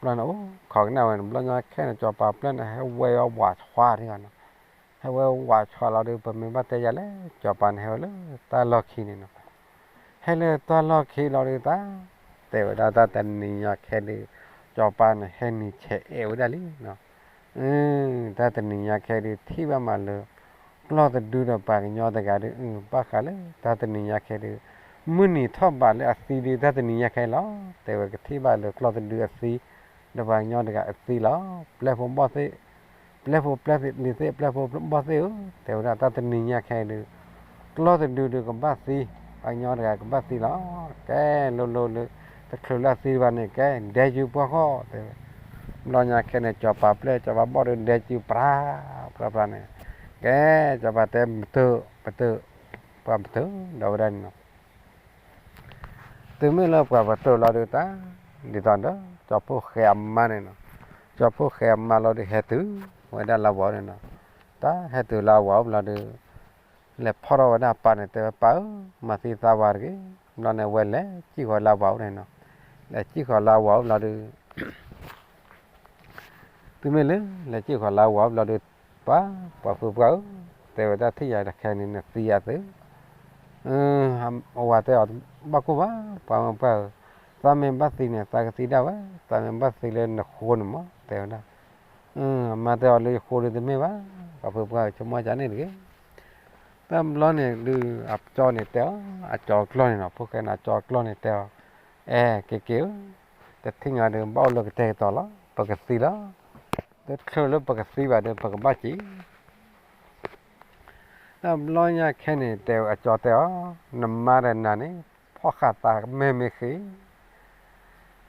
ဘျီန့ၣ်အိၣ်ခိးကနၣ်ဝဲန့ၣ် ဘျီညါခဲန့ၣ် ကၠီၤပၤပျဲၢ်န့ၣ် ဟဲဝဲဝးဆှးဒံးဂီၤနီၤ, ဟဲဝဲဝးဆှးလီၤဒုး ပမ့ၢ်ဘၣ်တဲယၤလဲၣ်, ကၠီၤပၤန့ၣ် ဟဲဝဲလၢတၢ်လီၢ်ခံန့ၣ်နီၤ, ဟဲလၢတၢ်လီၢ်ခံလီၤဒုးတၢ်, တဲဝဲဒၣ်တၢ်တနံၤညါခဲဒုး ကၠီၤပၤန့ၣ် ဟဲနံၤဆဲးအဲၣ်ဝဲဒၣ်လံနီၤ တၢ်တနံၤညါခဲဒုး ထံၣ်ဘၣ်မးလၢ ကျီၢ်တဒုဒီးပှၤကညီတဂၤဒီး ဘၣ်ဃးလၢတၢ်တနံၤညါခဲဒုး မုၢ်နံၤထီၣ်ဘးလၢအသံဒုး တၢ်တနံၤညါခဲလီၤ. တဲဝဲကထံၣ်ဘၣ်လၢကျီၢ်တဒုအသံ ဒီးပှၤကညီတဂၤအသံလီၤ. ပျဲၢ်ဖိဘီၣ်သ့ၣ်, ပျဲၢ်ဖိပျဲၢ်သ့ၣ်လံၤသ့ၣ် ပျဲၢ်ဖိဘီၣ်သ့ၣ်ဧၢ, တဲဝဲဒၣ်တၢ်တနံၤညါခဲဒုး ကျီၢ်တဒုဒုးကဘၣ်သံ, ပှၤကညီတဂၤကဘၣ်သံလီၤ. ကဲလိၤလိၤလၢ တချုးလၢအသံဘၣ်န့ၣ် ကဲဒဲကုပှၢ်ဃီ တဲဝဲ, ဘျီညါခဲန့ၣ် ကၠီၤပၤပျဲၢ် ကၠီၤပၤဘီၣ်ဒီး ဒဲကုပြးပြးပြးန့ၣ်, ကဲ ကၠီၤပၤတဲ ပတုာ် ပတုာ်, ပှၤပတုာ်ဒီးဝဲဒၣ်န့ၣ်နီၤ. တုၤမ့ၢ်လၢပှၤပတုာ်လီၤဒုးတၢ်, ဒ်သိးဒီး ကၠီၤဖိၣ်ဃဲအမါန့ၣ်နီၤ, ကၠီၤဖိၣ်ဃဲအမါလီၤဒုး ဟဲတုၤဝဲဒၣ်လၢဝၤအိၣ်န့ၣ်နီၤ, တၢ်ဟဲတုၤလၢဝၤအိၣ်ဘျီဒုး လဲၤဖီၣ်ထီၣ်ဝဲဒၣ်အပၢ်န့ၣ် တဲဝဲပၢ်ဧၢ, မၤသံသးဝၤတဂ့ၤ, ဘျီန့ၣ် ဝဲလဲၤစံၣ်ဃီၤလၢဝၤအိၣ်န့ၣ်နီၤ, လဲၤစံၣ်ဃီၤလၢဝၤအိၣ်ဘျီဒုး တုၤမ့ၢ်လၢ လဲၤစံၣ်ဃီၤလၢဝၤအိၣ်ဘျီဒုး ပှၤ ပှၤဖုပှၢ်ဧၢ, တဲဝဲဒၣ်ထံၣ်ယၤတခဲန့ၣ် နသံယၤသု, အဝၤတဲအီၤ ဘၣ်ကိၢ်ဘၣ် ပှၤမုၣ်ပှၢ်ဧၢ, သးမ့ၢ်ဘၣ်သံန့ၣ် သးကသံဒၣ်ဝဲ, သးမ့ၢ်ဘၣ်သံလၢနဃိန့ၣ်မး တဲဝဲဒၣ်, မါတဲအီၤလၢယဃိဒုးတမ့ၢ်ဘၣ်, ပှၤဖုပှၢ်ဧၢ ဆိကမိၣ်ကန့ၣ်တဂ့ၤ. တဘျီန့ၣ်ဒုး အကၠီန့ၣ်တဲအီၤ အကၠီကျီၢ်န့ၣ်နီၤ, ဖိၣ်ဃဲန့ၣ် အကၠီကျီၢ်န့ၣ်တဲအီၤ, အဲ က့ၤက့ၤဧၢ, တထံၣ်ညါဒုး ဘၣ်အိၣ်လၢကတဲာ်ကတီၤလီၤ, ပကသံလီၤ, တချုးလၢပကသံဘၣ်ဒီး ပကဘၣ်စံၣ် တဘျီညါခဲန့ၣ် တဲအကၠီတဲအီၤ, နမါဒီးနၤန့ၣ် ဖီၣ်ဃာ်သးမဲာ်မ့ၢ်ဃ့,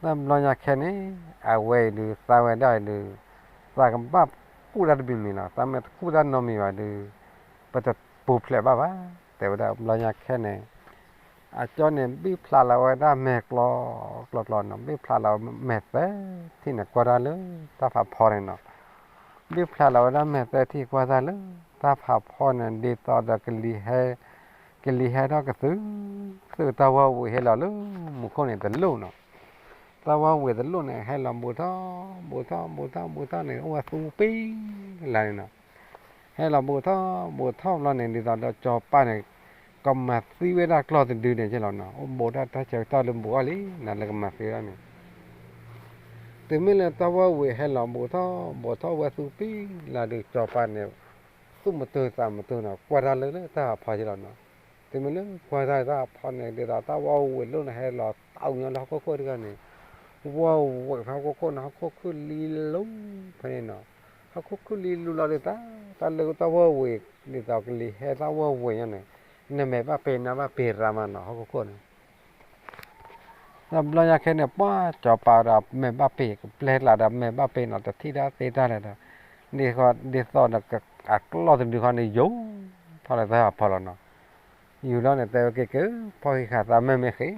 တဘျီညါခဲန့ၣ် အဝဲအံၤဒုး သးဝဲဒၣ်အံၤဒုး သးကဘၣ်ကူၣ်တၢ်တမံၤမံၤလီၤ, သးမ့ၢ်တကူၣ်တၢ်နီတမံၤဘၣ်ဒုး ပတပူၤဖျဲးဘၣ်ဘၣ်, တဲဝဲဒၣ် ဘျီညါခဲန့ၣ် အကၠီန့ၣ် ဘံၣ်ဖျါလီၤဝဲဒၣ်မဲာ်ကျီ ကျီကျီနီၤ, ဘံၣ်ဖျါလီၤမဲာ်သၢထံၣ်န့ၣ် ကွၢ်တၢ်လၢတၢ်ဖးဖီန့ၣ်နီၤ, ဘံၣ်ဖျါလီၤဝဲဒၣ်မဲာ်သၢထံၣ်ကွၢ်တၢ်လၢတၢ်ဖးဖီန့ၣ် ဒ်သိးဒီးကလံၤဟဲ ကလံၤဟဲထီၣ်ကသု သုတၢ်ဝီဝံၤဟဲလီၤလၢမူခိၣ်န့ၣ်တလိၣ်နီၤ, တၢ်ဝီဝံၤတလိၣ်န့ၣ် ဟဲလီၤဘူးထီၣ် ဘူးထီၣ် ဘူးထီၣ် ဘူးထီၣ်န့ၣ် အိၣ်ဝဲသူပံလၢန့ၣ်နီၤ, ဟဲလီၤဘူးထီၣ် ဘူးထီၣ်ဘျီန့ၣ် ဒ်သိးဒီးကၠီၤပၤန့ၣ် ကမၤသံဝဲဒၣ်ကျီၢ်တဒုန့ၣ်က့လီၤနီၤ, အိၣ်ဘူးတၢ်တၢ်ဆၢကတီၢ်လၢဘူးအီၤလံ နၤလၢကမၤသံဝဲဒၣ်န့ၣ် တုၤမ့ၢ်လၢတၢ်ဝီဝံၤဟဲလီၤဘူးထီၣ် ဘူးထီၣ်ဝဲသူပံလၢဒုး ကၠီၤပၤန့ၣ် သူၣ်မတုၤသးမတုၤနီၤ ကွၢ်တၢ်လၢတၢ်ဖးဖီက့လီၤနီၤ, တုၤမ့ၢ်လၢကွၢ်တၢ်တၢ်ဖးဖီန့ၣ် ဒ်သိးတၢ်ဝီဝံၤလိၣ်န့ၣ် ဟဲလီၤတၢ်အူညီလၢဟီၣ်ခိၣ်ခိၣ်တဂၤန့ၣ်, ဝီဝံၤဖဲဟီၣ်ခိၣ်ခိၣ်န့ၣ် ဟီၣ်ခိၣ်ခုၣ်လံလူဖဲန့ၣ်နီၤ, ဟီၣ်ခိၣ်ခုၣ်လံလူလီၤဒုးတၢ် တၢ်လၢတၢ်ဝီဝံၤ ဒ်သိးကလံၤဟဲတၢ်ဝီဝံၤညါန့ၣ် နမဲာ်ဘၣ်ပ့ၤနါဘၣ်ပ့ၤရၤမးနီၤ ဟီၣ်ခိၣ်ခိၣ်န့ၣ် တဘျီညါခဲန့ၣ် ပှၤကၠီၤပၤဒီးမဲာ်ဘၣ်ပ့ၤ ကပျဲကျါဒီးမဲာ်ဘၣ်ပ့ၤနီၤ တထံၣ်တၢ်သ့တၢ်လဲၣ်ဒီး ဒ်သိးဒီးအကျီၢ်တဒုဃီန့ၣ် ယူၤထီၣ်လၢတၢ်ဖးဖီလီၤနီၤ, ယူၤလီၤန့ၣ် တဲဝဲက့ၤက့ၤ ဖီၣ်ဃံးဃာ်သးမဲာ်မ့ၢ်ဃ့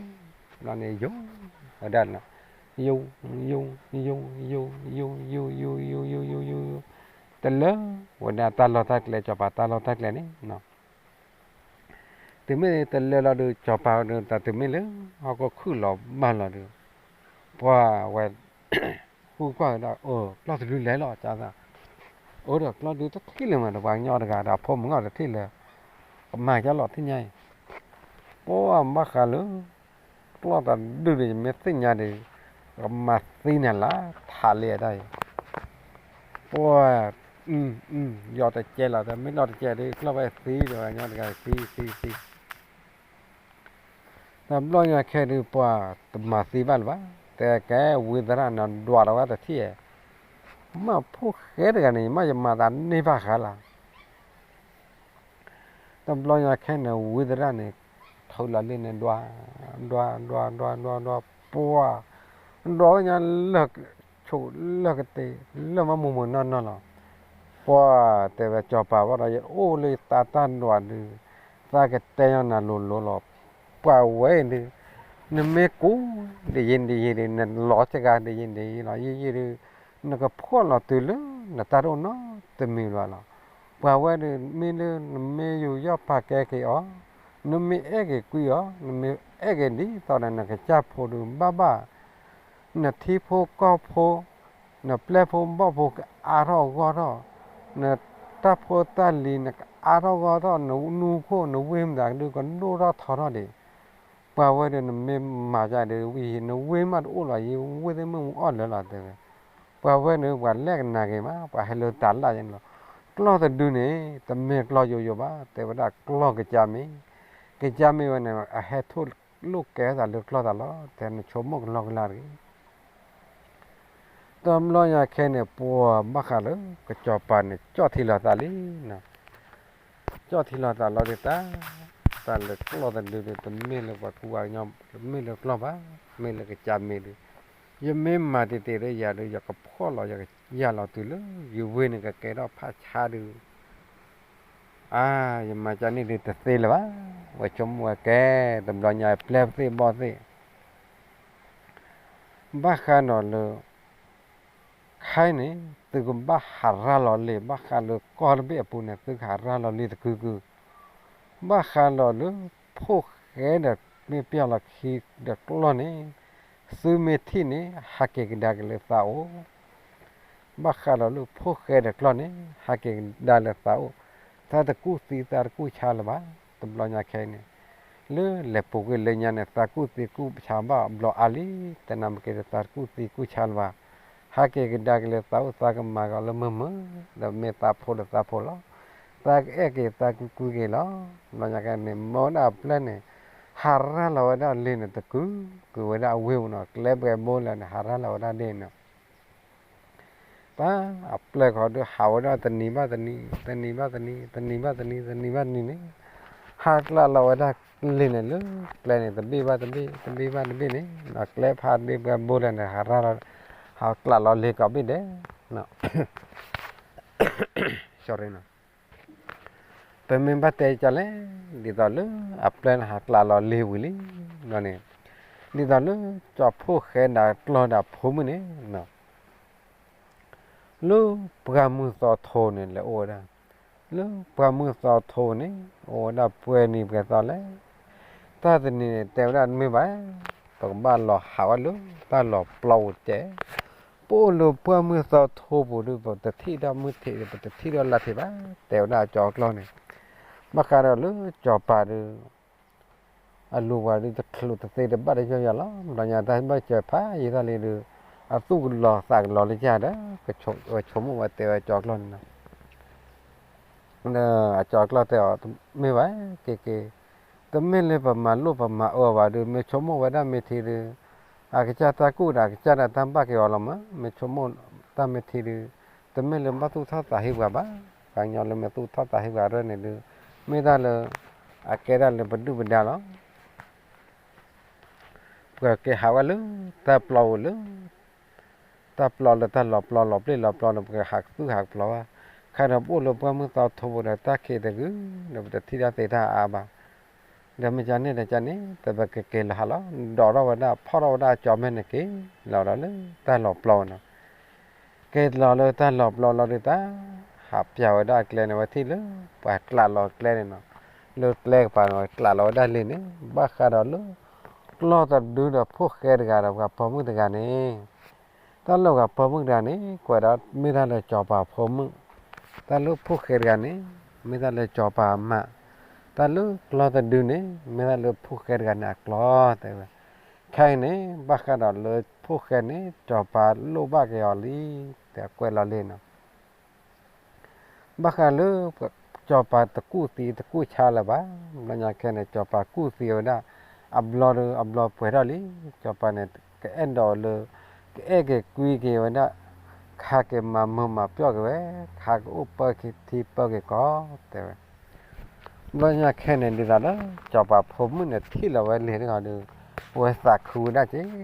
ဘျီန့ၣ် ယူၤဝဲဒၣ်နီၤ, ယူၤ ယူၤ ယူၤ ယူၤ ယူၤ ယူၤ ယူၤ ယူၤ ယူၤ ယူၤ ယူၤ တလၢဝဲဒၣ်တၢ်လီၢ်တၢ်ကျဲ ကၠီၤပၤတၢ်လီၢ်တၢ်ကျဲန့ၣ်နီၤ တုၤမ့ၢ်တလၢလီၤဒုး ကၠီၤပၤဒီး တၢ်တုၤမ့ၢ်လၢ ဟီၣ်ခိၣ်ခုၣ်လီၤဘၣ်လီၤဒုး ပှၤဝဲ ဃုကွၢ်ဝဲဒၣ် အၢ ကျီၢ်တဒုလဲၤလီၤ ကသး အၢ ဒီးကျီၢ်ဒုတထံၣ်လၢၤမး ဒီးပှၤကညီတဂၤဒီး အဖိမုၣ်ငီၢ်တထံၣ်လၢၤ ကမၤကၢ်လီၤထံၣ်ညါအံၤ ပှၤဘၣ်ဃးလၢ ကျီၢ်တဒုန့ၣ် ယမ့ၢ်သ့ၣ်ညါဒီး ကမၤသံနၤလၢထးလံအတၢ်အံၤ ပှၤ ယီၤတကဲလီၤ တမ့ၢ်လီၤတကဲဒုး ကျီၢ်ဘၣ်သံဒီး ညီတဂၤသံသံသံ တဘျီညါခဲဒုး ပှၤတမၤသံဘၣ်လၢၤဘၣ်, တဲကဲဝံသရၣ်န့ၣ် ဒွးဒီးဝဲတထံၣ်, မ့ၢ်ဖိၣ်ဃဲတဂၤန့ၣ် မ့ၢ်ယမၤသးန့ၢ်ဘၣ်ဃးလီၤ. တဘျီညါခဲန့ၣ် ဝံသရၣ်န့ၣ် ထုးလီၤလံန့ၣ် ဒွး ဒွး ဒွး ဒွး ဒွး ဒွး ပှၤ ဒွးဝဲညါလၢ ဆိးလၢကတ့ၤ လၢမၤမူးမုာ်နီၢ်နီၢ်လီၤ. ပှၤတဲဝဲ စီၤပၤဝဲဒီး ယအိၣ်လၢယသးတၢ်ဒွးဒုး သးကတဲညီနၤလိၤလိၤလီၤ. ပှၤဝဲအံၤဒုး နမ့ၢ်ကူးဒ်ယံၤဒ်ယံၤဒုး နလီၤစှၤဒ်ယံၤဒ်ယံၤလီၤ ယံာ်ယံာ်ဒုး နကဖှီၣ်လီၤတုၤလၢနတၢ်တအိၣ်နီတမံၤလၢၤလီၤ. ပှၤဝဲဒုး မ့ၢ်လၢ နမ့ၢ်ယူးယီၣ်ပာ်ကဲက့ၤအီၤ, နမ့ၢ်အဲၣ်က့ၤကွံအီၤ, နမ့ၢ်အဲၣ်က့ၤဒ်သိးဒီး နကစၢ်ဖိဒုး ဘၣ်ဘၣ် နထံဖိကီၢ်ဖိ နပျဲၢ်ဖိဘီၣ်ဖိကအါထီၣ်ဂီၢ်ထီၣ်, နတၢ်ဖိတၢ်လံၤနကအါထီၣ်ဂီၢ်ထီၣ်, နနူခိၣ်နဝ့ၢ်မတၤဒုး ကဒိၣ်ထီၣ်ထီထီၣ်ဒံး. ပှၤဝဲဒၣ် နမ့ၢ်မၤဒ်ဒုးဝံၤ နဝ့ၢ်မးတအိၣ်လီၤ ယဝ့ၢ်သ့ၣ်မ့ၢ်မူအီၣ်လၢာ်လီၤ တဲဝဲ. ပှၤဝဲန့ၣ် ပှၤလဲၤကနၣ်က့ၤမး ပှၤဟဲလၢတၢ်လၢ်ယဲန့ၣ်လီၤ. ကျီၢ်တဒုန့ၣ် တမ့ၢ်ကျီၢ်ယိယိဘၣ် တဲဝဲဒၣ်ကျီၢ်ကစၢ်မ့ၢ်, ကစၢ်မ့ၢ်ဝဲန့ၣ် အဟဲထိၣ်လိာ်ကဲသးလၢကျီၢ်သးလီၤ တဲနဆိကမိၣ်ကလီကလီတဂ့ၤ. တဘျီညါခဲန့ၣ် ပှၤဘၣ်ဃးလၢ ကစီၤပၤန့ၣ် ကၠီၣ်ထံလီၤသးလံနီၤ. ကၠီၣ်ထံလီၤသးလီၤဒုးတၢ်, တၢ်လၢကျီၢ်တဒုန့ၣ် တမ့ၢ်လၢပှၤကူပှၤကညီ, တမ့ၢ်လၢကျီၢ်ဘၣ်, မ့ၢ်လၢကစၢ်မ့ၢ်ဒုး, ယမ့ၢ်မၤတ့ၢ်တ့ၢ်လၢယၤဒုး ယကဖှီၣ်လီၤ ယကယၢ်လီၤတုၤလၢ ယဝ့ၢ်န့ၣ်ကကဲထီၣ်ဖးဆါဒုး အါ, ယမၤကန့ၣ်ဒုးတသ့လၢၤဘၣ်. ဝဲဆိကမိၣ်ဝဲကဲ, တဘျီညါပျဲၢ်သ့ၣ်ဘီၣ်သ့ၣ် ဘၣ်ဃးဒီးလၢ ခဲအံၤန့ၣ် သုကဘၣ်ဟးရၢ်လီၤလ့ၤ ဘၣ်ဃးလၢကီၢ်တဘ့ၣ်အပူၤန့ၣ် သုကဟးရၢ်လီၤလ့ၤတကုာ်ကုာ်, ဘၣ်ဃးဒီးလၢ ဖိၣ်ဃဲဒီးမ့ၢ်ပျၢ်လီၤခံဒီးကျီၢ်န့ၣ် သုမ့ၢ်ထံၣ်န့ၣ် ဟးက့ၤကဒါက့ၤလၢသးအိၣ် ဘၣ်ဃးဒီးလၢဖိၣ်ဃဲဒီးကျီၢ်န့ၣ် ဟးက့ၤကဒါလၢသးအိၣ်, သးတကူၣ်သံသးတကူၣ်ဆါလၢၤဘၣ်. တဘျီညါခဲအံၤန့ၣ် လၢလဲၤပူၤကွံာ်လၢညါန့ၣ် သးကူၣ်သံကူၣ်ဆါဘၣ်ဘျီအါလံ, တနၤမ့ၢ်က့ၤဒီးသးတကူၣ်သံကူၣ်ဆါလၢၤဘၣ်. ဟးက့ၤကဒါက့ၤလၢသးအိၣ် သးကမၤကီးလၢမုာ်မုာ်, ဒီးမ့ၢ်သးဖိဒီးသးဖိလီၤ. သးကအဲၣ်က့ၤသးကကွံက့ၤလီၤ. တဘျီညါခဲအံၤန့ၣ် မၢဝဲဒၣ်အပျဲၢ်န့ၣ် ဟးရၢ်လီၤဝဲဒၣ်လ့ၤန့ၣ် တကုာ်ကွံာ်ဝဲဒၣ်အဝ့ၢ်ပူၤနီၤ, ကျဲပှဲၤဘိလဲၣ်န့ၣ် ဟးရၢ်လီၤဝဲဒၣ်လ့ၤန့ၣ် ပှၤအပျဲၢ်ဃီဒုးဟးဝဲဒၣ်တနံၤဘၣ်တနံၤ, တနံၤဘၣ်တနံၤ, တနံၤဘၣ်တနံၤ, တနံၤဘၣ်တနံၤန့ၣ်, ဟးကျးလီၤဝဲဒၣ်လ့ၤန့ၣ်လၢကျဲန့ၣ် တဘ့ၣ်ဘၣ်တဘ့ၣ်, တဘ့ၣ်ဘၣ်တဘ့ၣ်န့ၣ်, ကျဲဖးဒ့ပှဲၤဘိလဲၣ်န့ၣ် ဟးရၢ်လီၤ, ဟးကျးလီၤလ့ၤကိးဘ့ၣ်ဒဲး, ပမ့ၢ်ဘၣ်တဲကၠီၤလဲၣ်, ဒ်သိးလၢအပျဲၢ်န့ၣ်ဟးကျးလီၤလ့ၤဝံၤလံ, ဘျီန့ၣ်, ဒ်သိးလၢကၠီၤဖိၣ်ဃဲဒၣ်ကျီၢ်ဒၣ်ဖိမုၣ်န့ၣ် လၢပှၢ်မုၢ်သီထိန့ၣ် လဲၤအိၣ်ဝဲဒၣ်, လၢပှၢ်မုၢ်သီထိန့ၣ် အိၣ်ဝဲဒၣ်ပှဲၤနံၤပှဲၤသီလဲၣ်, တၢ်တနံၤန့ၣ် တဲဝဲဒၣ်တမ့ၢ်ဘၣ်, ပကဘၣ်လီၤဟးဝဲလၢတၢ်လီၤပျီအိၣ်ကဲ, ပအိၣ်လၢပှၢ်မုၢ်သီထိပူၤဒုး ပတထံၣ်ဒီးမုၢ်ထံး ပတထံၣ်ဒီးလါထံးဘၣ်, တဲဝဲဒၣ်အကၠီၤကျီၢ်န့ၣ်, ဘၣ်ဃးဒီးလၢကၠီၤပၤဒုး အလူၤပှၤဒုးတချုးတသ့တဘၣ်တယီၢ်ယီၢ်လီၤ, ဘျီညါတၢ်ဘၣ်စၢၤဖးယံာ်ထီၣ်လံဒုး, အသူၣ်ကလီၤသးကလီၤလၢယၤဒီး, ဝဲဆိကမိၣ်ဝဲတဲဝဲကၠီၤကျီၢ်န့ၣ်လီၤ, ဒီးအကၠီၤကျီၢ်တဲအီၤ, တမ့ၢ်ဘၣ်, က့ၤက့ၤ, တမ့ၢ်လၢပမၤလိၣ်ပမၤအၢဘၣ်ဒုး မ့ၢ်ဆိကမိၣ်ဝဲဒၣ်မ့ၢ်ထံဒုး, အကစၢ်တၢ်ကူၣ်ဒီး အကစၢ်ဒၣ်တၢ်ဘၣ်က့ၤအီၤလီၤမး, မ့ၢ်ဆိကမိၣ်တၢ်မ့ၢ်ထံဒုး, တမ့ၢ်လၢဘၣ်သူၣ်ထီၣ်သးဟ့ပှၤဘၣ်, ပှၤကညီလၢမ့ၢ်သူၣ်ထီၣ်သးဟ့ပှၤရဲၣ်န့ၣ်ဒုး, မ့ၢ်တၢ်လၢ အကဲဒၣ်လၢပဒုၣ်ပဒါလီၤ. ပကဟးဝဲလၢတၢ်ပျီဧိၤလၢ တၢ်ပျီလၢတၢ်လီၤပျီလီၤပျံၤလီၤပျီန့ၣ် ပကဟးကသူၣ်ဟးကပျီဘၣ်, ခါဒီးပအိၣ်လၢပှၢ်မုၢ်သီထိပူၤဒီးတၢ်ခံးတဂုၤန့ၣ် ပတထံၣ်ဒၣ်သ့တၢ်အါဘၣ်, ဒီးမ့ၢ်ကန့ၣ်ဒီးကန့ၣ် တပကက့ၤလီၤဟးလီၤ, ဒိးထီၣ်ဝဲဒၣ်ဖီၣ်ထီၣ်ဝဲဒၣ်အကၠီၤမဲာ်န့ၣ်က့ၤလီၤဒီးလၢတၢ်လီၤပျီနီၤ က့ၤလီၤလၢတၢ်လီၤပျီလီၤဒုးတၢ်, ဟးပျၢ်ဝဲဒၣ်ကျဲန့ၣ် ဝဲထံၣ်လၢ ပှၤကျးလီၤကျဲန့ၣ်နီၤ, လၢကျဲကပၤန့ၣ် ဝဲကျးလီၤဝဲဒၣ်လ့ၤန့ၣ် ဘၣ်ဃးဒီးလၢ ကျီၢ်တဒုဒီးဖိၣ်ဃဲတဂၤဒီးပှၤပိာ်မုၣ်တဂၤန့ၣ်, တၢ်လၢပှၤပိာ်မုၣ်တဂၤန့ၣ် ကွဲးဒီးမ့ၢ်တၢ်လၢစီၤပၤဖိမုၣ်, တၢ်လၢဖိၣ်ဃဲတဂၤန့ၣ် မ့ၢ်တၢ်လၢစီၤပၤအမါ, တၢ်လၢကျီၢ်တဒုန့ၣ် မ့ၢ်တၢ်လၢဖိၣ်ဃဲတဂၤန့ၣ်အကျီၢ် တဲဝဲ, ခဲအံၤန့ၣ် ဘၣ်ဃးဒီးလၢဖိၣ်ဃဲန့ၣ် စီၤပၤလိၣ်ဘၣ်က့ၤအီၤလံ, တဲကွဲးလီၤလ့ၤနီၤ ဘၣ်ဃးလၢ စီၤပၤတကူၣ်သံတကူၣ်ဆါလၢၤဘၣ်. ဘျီညါခဲန့ၣ် စီၤပၤကူၣ်သံဝဲဒၣ် အဘျီဒီးအဘျီပှဲၤထီၣ်လံ. စီၤပၤန့ၣ် ကအဲၣ်ဒိးလၢ ကအဲၣ်က့ၤကွံက့ၤဝဲဒၣ် ခါက့ၤမၤမုာ်မၤပျီၣ်က့ၤဝဲ, ခါကအိၣ်ပၢက့ၤထံပၢက့ၤကီၢ် တဲဝဲ. ဘျီညါခဲန့ၣ် ဒ်သိးလၢ စီၤပၤဖိမုၣ်န့ၣ် ထံၣ်လီၤဝဲလံာ်တဂီၤဒီး အဝဲသးခုဝဲဒၣ်က့ၤ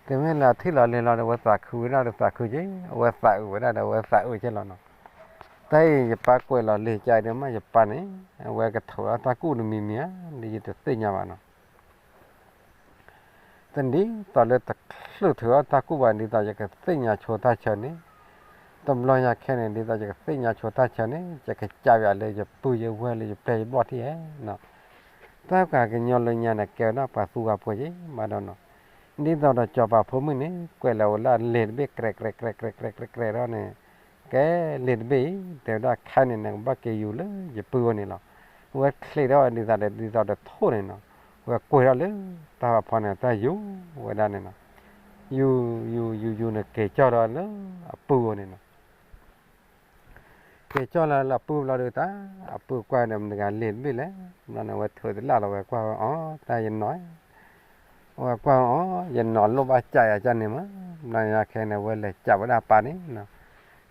တုၤမ့ၢ်လၢထံၣ်လီၤလံာ်လီၤဒီး အဝဲသးခုဝဲဒၣ်ဒီးသးခုက့ၤ, အဝဲသးအုးဝဲဒၣ်ဒီး အဝဲသးအုးက့ၤလီၤနီၤ. တၢ်အံၤယပၢ်ကွဲးလီၤလံာ်ကဒီးမး ယပၢ်န့ၣ် အဝဲကထုးအတၢ်ကူၣ်တမံၤမံၤဧါ, ဒ်ယတသ့ၣ်ညါဘၣ်နီၤ. တဒ်သိးလၢတချုးထုးအတၢ်ကူၣ်ဘၣ် ဒ်သိးယကသ့ၣ်ညါဆိတၢ်ဆၢန့ၣ်, တဘျီညါခဲန့ၣ် ဒ်သိးယကသ့ၣ်ညါဆိတၢ်ဆၢန့ၣ် ယကစးဝဲလၢယပုၢ်ယဝဲၢ်လၢယပျဲၢ်ယဘီၣ်ထံၣ်ဧါနီၤ. တၢ်ကၤကညီလၢညါန့ၣ် ကဲဝဲဒၣ်ပှၤသူဂၤပှဲၤက့ၤဘၣ်ဒီးနီၤ. ဒ်သိးဒီးစီၤပၤဖိမုၣ်န့ၣ် ကွဲးလီၤဝဲလၢလံာ်တဘ့ၣ် ကြဲးကြဲးကြဲးကြဲးကြဲးကြဲးဒီးန့ၣ်, ကဲလံာ်တဘ့ၣ်အံၤ တဲဝဲဒၣ်ခဲန့ၣ် နကဘၣ်က့ၤယူၤလၢယပုၢ်ဝဲန့ၣ်လီၤ. အဝဲချ့ထီၣ်ဝဲဒ်သိးဒီး ဒ်သိးဒီးထိၣ်န့ၣ်နီၤ, အဝဲကွဲးထီၣ်လၢတၢ်ဖးဖီန့ၣ် တၢ်ယူၤဝဲဒၣ်န့ၣ်နီၤ. ယူၤ ယူၤ ယူၤ ယူၤန့ၣ် က့ၤကၠီၣ်ဒီးလၢအပုၢ်ဝဲန့ၣ်နီၤ. က့ၤကၠီၣ်လီၤလၢအပုၢ်ဘျီဒီးတၢ် အပုၢ်ကွၢ်ဒီးမတၤတဂၤလံာ်တဘ့ၣ်လဲၣ်, ဘျီန့ၣ် အဝဲထုးတလၣ်လီၤ ဝဲကွၢ်ဝဲအီၤ တၢ်ယနီၤ, အဝဲကွၢ်ဝဲအီၤ ယနီၤလိၣ်ဘၣ်ကးယၤကန့ၣ်မး, ဘျီညါခဲန့ၣ် အဝဲလဲၤကးဝဲဒၣ်ပၢ်န့ၣ်နီၤ,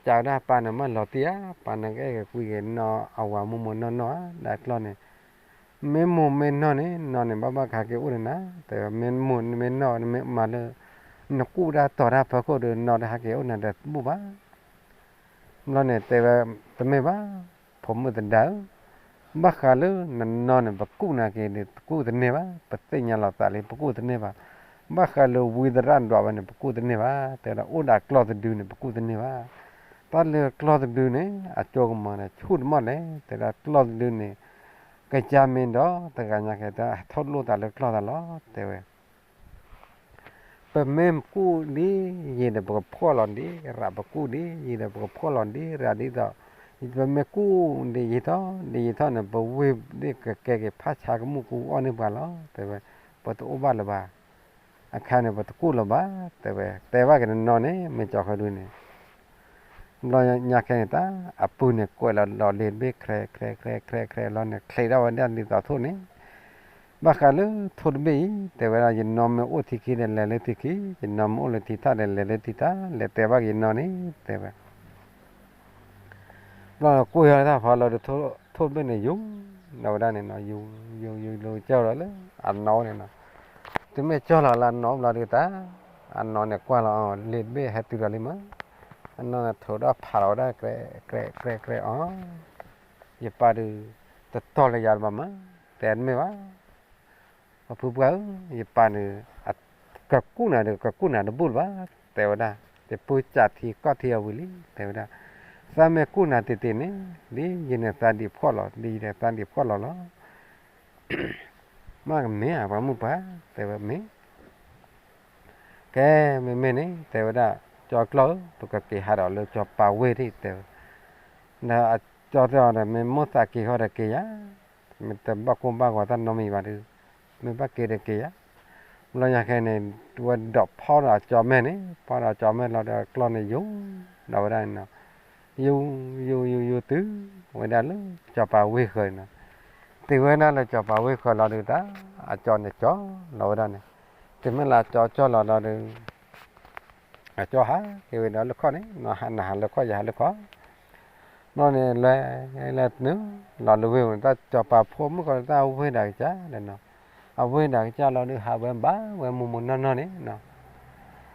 ကးဝဲဒၣ်ပၢ်န့ၣ် မၢလီၤတံၢ်ဧါ, ပၢ်န့ၣ်ကအဲၣ်က့ၤကွံက့ၤနီၢ်အဝၤမိၢ်မိၢ်နီၢ်နီၢ်ဧါ, ဒၣ်ကျီၢ်န့ၣ် မ့ၢ်မိၢ်မ့ၢ်နီၢ်န့ၣ် နီၢ်န့ၣ် ဘၣ်ဘၣ်ကဟဲက့ၤအိၣ်န့ၣ်နၤ, တဲဝဲ မ့ၢ်မိၢ်မ့ၢ်နီၢ် မ့ၢ်မၤလၢ နကူၣ်တၢ်တီၤတၢ်ဖီခိၣ်ဒီး နီၢ်တဟဲက့ၤအိၣ်နၤဒီးတဘူၣ်ဘၣ်. ဘျီန့ၣ်တဲဝဲ တမ့ၢ်ဘၣ်, ဖိမုၣ်သဒါဧၢ, ဘၣ်ဃးလၢနနီၢ်န့ၣ် ပကူၣ်နာ်က့ၤဒီး ပကူၣ်တန့ၢ်ဘၣ်, ပသ့ၣ်ညါလီၤသးလံ ပကူၣ်တန့ၢ်ဘၣ်. ဘၣ်ဃးလၢဝံသရၣ်ဒွးဝဲန့ၣ် ပကူၣ်တန့ၢ်ဘၣ်, တဲဝဲဒၣ်အိၣ်ဒီးကျီၢ်တဒုန့ၣ် ပကူၣ်တန့ၢ်ဘၣ်. တၢ်လၢကျီၢ်တဒုန့ၣ် အကၠိကမီၤန့ၣ် ဆူၣ်တမီၢ်လဲၣ်, တဲဝဲဒၣ်ကျီၢ်တဒုန့ၣ် ကစၢ်မ့ၢ်ဒီးတဂၤညါက့ၤ တၢ်ဟဲထီၣ်လိၣ်သးလၢကျီၢ်သးလီၤ တဲဝဲ ပမ့ၢ်ကူၣ်ဒ်ယံၤဒီး ပကဖှီၣ်လီၤဒ်ရၤ, ပကူၣ်ဒ်ယံၤဒီး ပကဖှီၣ်လီၤဒ်ရၤဒ်သိး, ပမ့ၢ်ကူၣ်ဒ်ယံၤထီၣ် ဒ်ယံၤထီၣ်န့ၣ် ပဝ့ၢ်ဒ်ကကဲက့ၤဖးဆါကမူၣ်ကူၣ်အီၣ်န့ၢ်ပှၤလီၤ တဲဝဲ, ပတအိၣ်ဘၣ်လၢၤဘၣ်. အခါန့ၣ် ပတကူၣ်လၢၤဘၣ် တဲဝဲ, တဲဘၣ်က့ၤနနီၢ်န့ၣ် မ့ၢ်ကၠီၤဃဲဒုန့ၣ် ဘျီညါခဲန့ၣ် တၢ်အပုၢ်န့ၣ် ကွဲးလီၤလီၤလံာ်တဘ့ၣ် ခြဲးခြဲးခြဲးခြဲးခြဲးလီၤန့ၣ် ချ့ထီၣ်ဝဲဒၣ်ဒ်သိးထိၣ်န့ၣ်, ဘၣ်ဃးလၢထိၣ်တဘ့ၣ်အံၤ တဲဝဲဒၣ် ယနီၢ်မ့ၢ်အိၣ်ထံခံဒီး လဲၤလၢထံခံ, ယနီၢ်မ့ၢ်အိၣ်လၢထံထၣ်ဒီး လဲၤလၢထံထၣ်, လဲၤတဲဘၣ်က့ၤယနီၢ်န့ၣ် တဲဝဲ ဘျီဒီးကွၢ်ယီၤတၢ်ဖီလီၤဒီး ထိၣ်တဘ့ၣ်န့ၣ် ယူၤလီၤဝဲဒၣ်န့ၣ်နီၤ, ယူၤ ယူၤ ယူၤ ယူၤကၠီလီၤလၢအနီၢ်န့ၣ်နီၤ. တုၤမ့ၢ်ကၠီလီၤလၢအနီၢ်ဘျီဒီးတၢ် အနီၢ်န့ၣ်ကွၢ်လီၤ လံာ်တဘ့ၣ်ဟဲတုၤလီၤလံမး, အနီၢ်န့ၣ်ထိးဒီးဖးလီၤဝဲဒၣ် ကြဲးကြဲးကြဲးအီၤ, ယပၢ်ဒုး တတီၢ်လၢယၤလၢၤဘၣ်မး, တဲတမ့ၢ်ဘၣ် ပှၤဖုပှၢ်ဧၢ, ယပၢ်န့ၣ် ကကူၣ်နၤဒီး ကကူၣ်နၤတဘူၣ်လၢၤဘၣ်, တဲဝဲဒၣ်, ယပုၢ်စးထံကီၢ်ထံအဝံၤလံ, တဲဝဲဒၣ်, သးမ့ၢ်ကူၣ်နၤတ့ၢ်တ့ၢ်န့ၣ် ဒ်ယန့ၣ်သးဒံးဖှီၣ်လီၤ, ဒ်ယန့ၣ်သးဒံးဖှီၣ်လီၤလီၤ. မ့ၢ်ကမ့ၢ်ဧါ ပှၤမုၣ်ပှၢ်, တဲဝဲမ့ၢ် ကဲ မ့မ့ၢ်န့ၣ် တဲဝဲဒၣ်, ကၠီကျီၢ်ဧၢ, ပကက့ၤဟးဒီးလၢကၠီၤပၤဝ့ၢ်ထံၣ် တဲဝဲ, ဒီးအကၠီတဲအီၤဒီး မ့ၢ်မိၣ်သးက့ၤဃီဒီးက့ၤယၤ, မ့ၢ်တဘၣ်ကိၢ်ဘၣ်ဂီၤတၢ်နီတမံၤဘၣ်ဒီး, မ့ၢ်ဘၣ်က့ၤဒီးက့ၤယၤ. ဘျီညါခဲန့ၣ် ဝဲဒိးဖီဒီးအကၠီၤမဲာ်န့ၣ်, ဖီဒီးအကၠီၤမဲာ်လီၤဒီးကျီၢ်န့ၣ်ယူၤဒီးဝဲဒၣ်န့ၣ်နီၤ, ယူၤ ယူၤ ယူၤ ယူၤတုၤဝဲဒၣ်လၢကၠီၤပၤဝ့ၢ်ဃၢၤန့ၣ်နီၤ, တုၤဝဲဒၣ်လၢကၠီၤပၤဝ့ၢ်ဃၢၤလီၤဒီးတၢ် အကၠီၤန့ၣ်ကၠီလီၤဝဲဒၣ်န့ၣ်, တုၤမ့ၢ်လၢအကၠီၤကၠီလီၤလီၤဒီး အကၠီၤဟးက့ၤဝဲဒီးလၢခီၣ်န့ၣ်, နဟးလၢခီၣ် ယဟးလၢခီၣ်, ဘျီန့ၣ်လဲၤလဲၤနုာ်လီၤလၢဝ့ၢ်န့ၣ် တၢ်ကၠီၤပၤဖိမုၣ်ဃီတၢ်ဝ့ၢ်ဒၣ်ကစၢ်ဒီးနီၤ, အဝ့ၢ်ဒၣ်ကစၢ်လီၤဒီးဟးဝဲဘၣ်ဝဲမိၢ်မိၢ်နီၢ်နီၢ်န့ၣ်နီၤ,